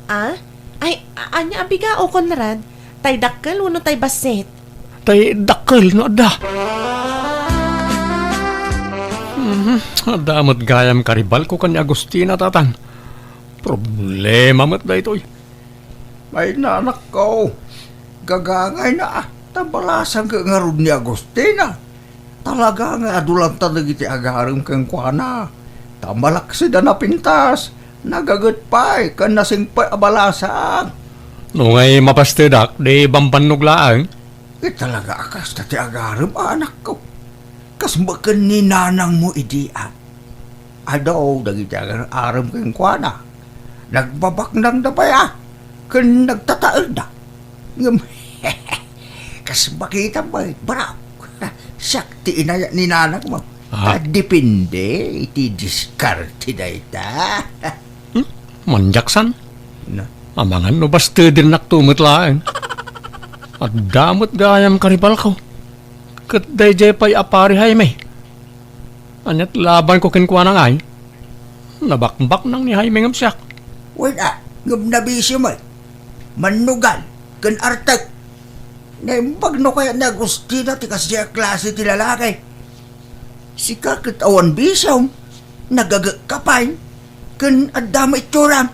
Ah? Ay, a-, ania a bigao, Conrad? Tay dakkel wenno tay bassit? Tay dakkel no adda. Mhm, adda met gayam karibalko ken ni Agustina, tatang. Problema met daytoy. Ay, nanakko, gagangayna, ta balasang ngarud ni Agustina. Talaga nga adu latta dagiti agarem kenkuana. Ta malaksid a napintas, nagaget pay, ken nasingpet a balasang. No ngay mapastedak, di bambannog laeng. Ket talaga a kasta ti agarem, anakko. Kas met ken ni nanangmo idi, a. Adu dagiti agar-arem kenkuana. Nagbabaknangda pay, a, ken nagtataelda. Ngem, kas makitam met, barok. Siak ti inayat ni nanangmo. Ah. Ta depende iti diskarte dayta. Hmm? Manjaksan? Na? Amangan no bastedennakto met laeng. Adda met gayam karibalko. Ket daydiay pay a Pare Jaime. Aniat labanko kenkuana ngay? Nabakbaknang ni Jaime ngem siak. Wen a, ngem nabisio met. Mannugal ken artek. Naimbag no kayat ni Agustina ti kasdiay a klase ti lalaki. Sika ket awan bisiom, nagagekka pay, ken adda met itsuram.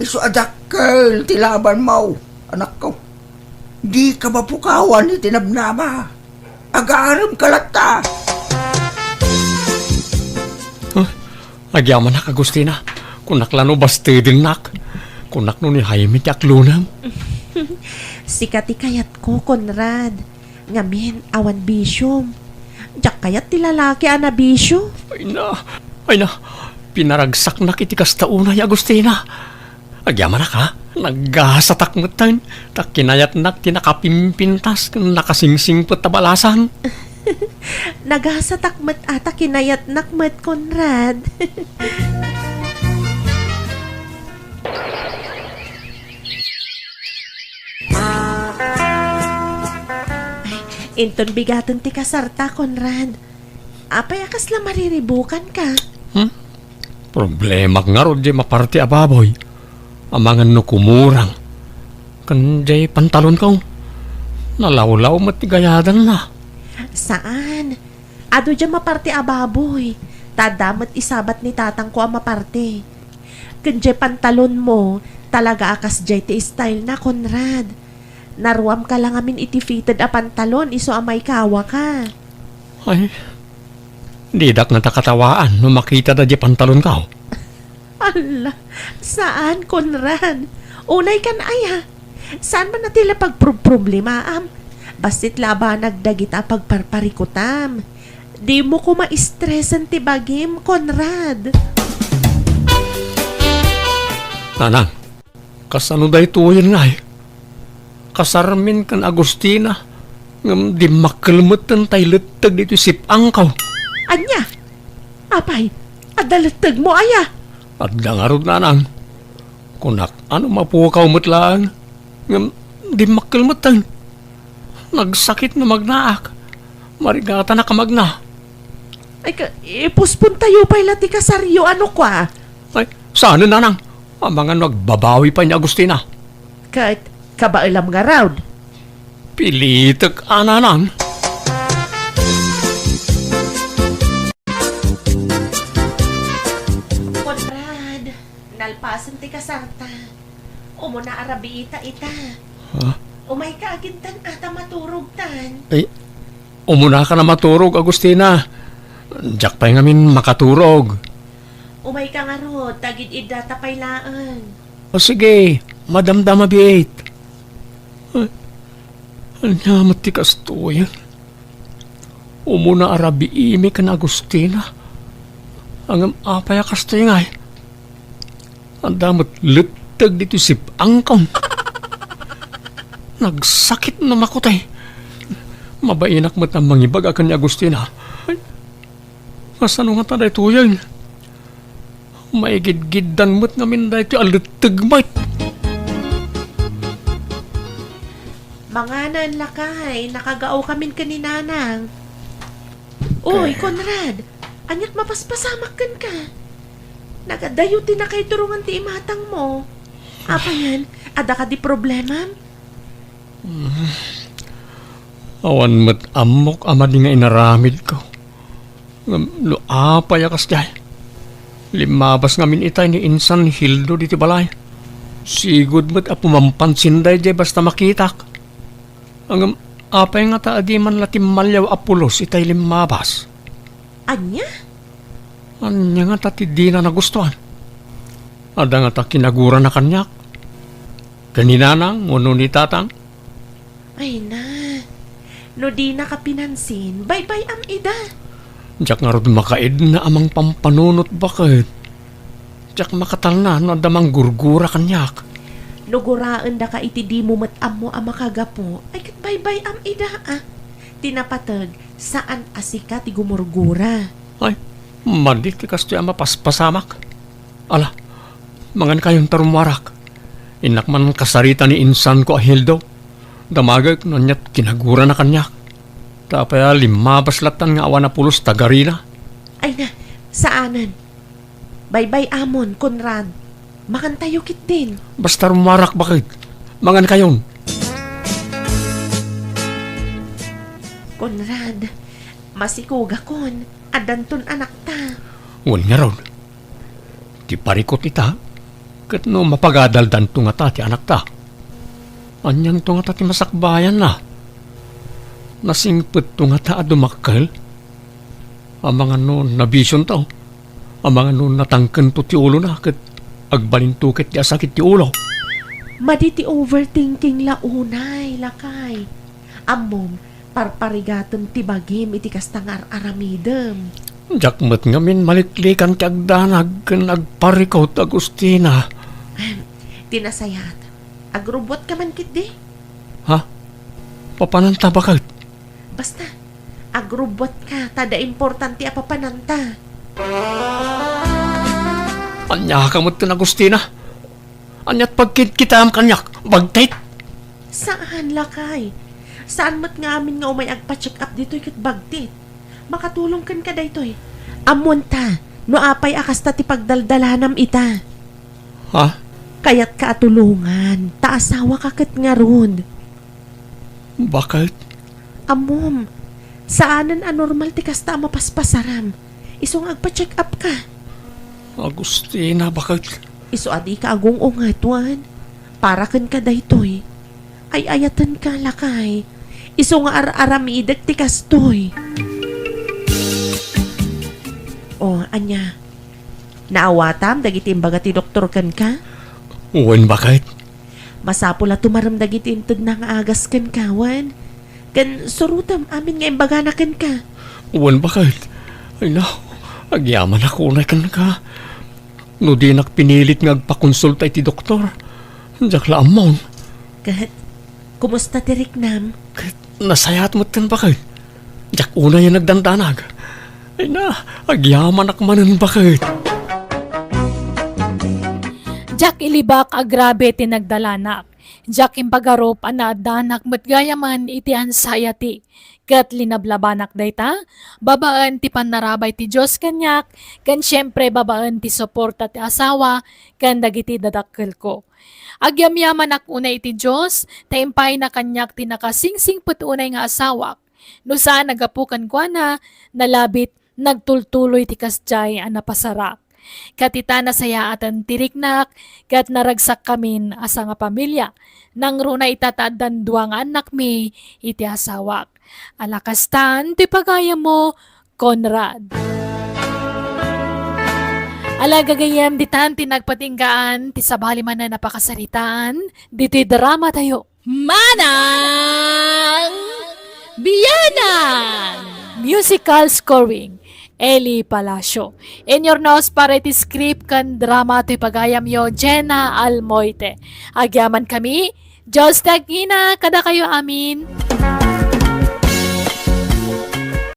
Isu a dakkel ti labanmo, anakko. Dika mapukawan iti namnama. Agaremka latta. Huh? Agyamanak, Agustina. Kunak la no bastedennak. Kunak no ni Jaime ti aklonem. Sika ti kayatko, Conrad. Ngamin, awan bisiom. Diak kayat ti lalaki a nabisio. Ay na, ay na. Pinaragsaknak iti kasta unay, Agustina. Agyamanak, ha? Nagasatak metten, ta kinayatnak ti nakapimpintas ken nakasingsingpet a balasang. Nagasatak met a ta kinayatnak met, Conrad. Ay, inton bigaten ti kasarta, Conrad. Apay a kasla mariribukanka? Hmm? Problemak ngarud diay maparti a baboy. Amangan no kumurang. Ken diay pantalonko. Nalawlaw met ti gayadanna. Saan. Adu diay maparti a baboy. Ta adda met isabat ni tatangko a maparti. Ken diay pantalonmo, talaga a kasdiay ti style na, Conrad. Naruamka la ngamin iti fitted a pantalon isu a maikawaka. Ay, didak ngata katawaan no makitada diay pantalonko. Alla, saan, Conrad? Unay kan aya? Saan man a ti la pagproproblemaam? Bassit la a banag dagita a pagparparikutam. Dimo koma stresen ti bagim, Conrad. Nanang, kasano daytoyen ngay? Kasarmin ken Agustina, ngem dimmakkel metten tay letteg ditoy sip-angko. Ania? Apay, adda lettegmo aya? Adda ngarud, nanang. Kunak, ano mapukaw met laeng? Ngem dimmakkel metten. Nagsakit no magnaak. Marigatanak a magna. Ay, ka, ipuspontayo pay la ti kasaryo, ano kua? Ay, saan, nanang? Amangan no agbabawi pay ni Agustina. Ket, kabaelam ngarud. Pilitek a, nanang. Conrad, nalpasen ti kasarta. Umuna a rabiita ita. Ha? Umayka agintan a ta maturogtan. Ay, umunaka a maturog, Agustina. Diak pay ngamin makaturog. Umayka ngarud, ta gid-iddata pay laeng. O sige, madamdama biit. Ay, ania met ti kastoyen? Umuna a rabiimi ken Agustina. Ngem apay a kastoy ngay? Adda met letteg ditoy sip-angkon. Nagsakit no makutay. Mabainak met a mangibaga ken ni Agustina. Ay, kasano ngata daytoyen? Maigidgiddan met ngamin daytoy a letteg met. Manganen, lakay, nakagaawkamin ken ni Nanang. Uy, Conrad, aniak mapaspasamak kenka? Nagadayo ti nakaiturongan ti imatangmo. Apayen, adda kadi problemam? Awan met ammok a madi nga inaramidko. Ngem no apay a kasdiay, limmabas ngamin itay ni insan Hildo ditoy balay. Sigud met a pumampansin daydiay basta makitak. Ngem apay ngata a di man la timmaliaw a pulos itay limmabas? Ania? Ania ngata ti dina nagustuan? Adda ngata kinagurana kaniak? Ken ni Nanang wenno ni Tatang? Ay na, no dinaka pinansin, baybay-am ida. Diak ngarud makaidna a mangpampanunot baket. Diak makatalna no adda manggurgura kaniak. No guraendaka iti dimo met ammo a makagapu, ay ket baybay-am ida, a. Ti napateg, saan a sika ti gumurgura. Ay, madi ti kastoy a mapaspasamak. Ala, mangankayon ta rummuarak. Innak man kasarita ni insanko a Hildo. Damagek no aniat kinagurana kaniak. Ta apay a limmabas lattan nga awan a pulos ta garina? Ay na, saanen. Baybay-amon, Conrad. Mangantayo ketdin. Basta rummuarak baket. Mangankayon. Conrad, masikugakon, addanton anakta. Wen ngarud, ti parikut ita, ket no mapagadaldanto ngata ti anakta, anianto ngata ti masakbayanna? Nasingpetto ngata a dumakkel? Amangan no nabisionto? Amangan no natangkento ti ulona ket agbalinto ket ti asakit ti ulo? Madi ti overthinking la unay, lakay. Ammom, parparigatem ti bagim iti kasta nga ar-aramidem. Diak met ngamin maliklikan ti agdanag ken agparikut, Agustina. Ahem, ti nasayaat, agrubbuatka man ketdi. Ha? Papananta baket? Basta, agrubbuatka, ta adda importante a papananta. Aniaka met ken Agustina? Aniat pagkitkitaem kaniak? Bagtit? Saan, lakay. Saan met nga amin nga umay agpa-check up ditoy ket bagtit. Makatulong kenka daytoy. Ammonta, No apay a kasta ti pagdaldalanam ita? Ha? Kayatka a tulongan, ta asawaka ket ngarud. Baket? Ammom, saanen a normal ti kasta a mapaspasaram. Isu nga agpa-check up ka. Agustina, baket? Isu a dika agung-unget, wen. Para kenka daytoy. Ay-ayatenka, lakay. Isu nga ar-aramidek ti kastoy. O, ania? Naawatam dagiti imbaga ti doktor kenka? Wen, baket? Masapul a tumarem dagiti intedna nga agas kenka, wen? Ken surotem amin nga imbagana kenka. Wen, baket? Ay, no. Agyamanak unay kenka. No dinak pinilit nga agpakonsulta iti doktor, diak la ammon. Ket, kumusta ti riknam? Ket, nasayaat metten, baket. Diak unay a nagdandanag. Ay na, agyamanak manen, baket. Diak ilibak a grabe ti nagdalanak. Diak impagarup a naaddanak met gayamen iti anxiety. Ket linablabanak dayta, babaen ti pannarabay ti Dios kaniak, ken siempre babaen ti suporta ti asawa ken dagiti dadakkelko. Agyamyamanak unay iti Dios, ta impayna kaniak ti nakasingsingpet unay nga asawak. No saan a gapu kenkuana, nalabit, nagtultuloy ti kasdiay a napasarak. Ket ita nasayaaten ti riknak, ket naragsakkamin a sangapamilia. Nangruna ita ta addan dua nga annakmi iti asawak. Ala kastan ti pagayammo, Conrad. Ala gagayem, ditan ti nagpatinggaan ti sabali manen a pakasaritaan ditoy drama tayo. Manang Biyanan! Musical scoring, Eli Palacio. Inurnos para iti script ken drama toy pagayamyo, Jenna Almoite. Agyaman kami, Dios ti agina kadakayo amin.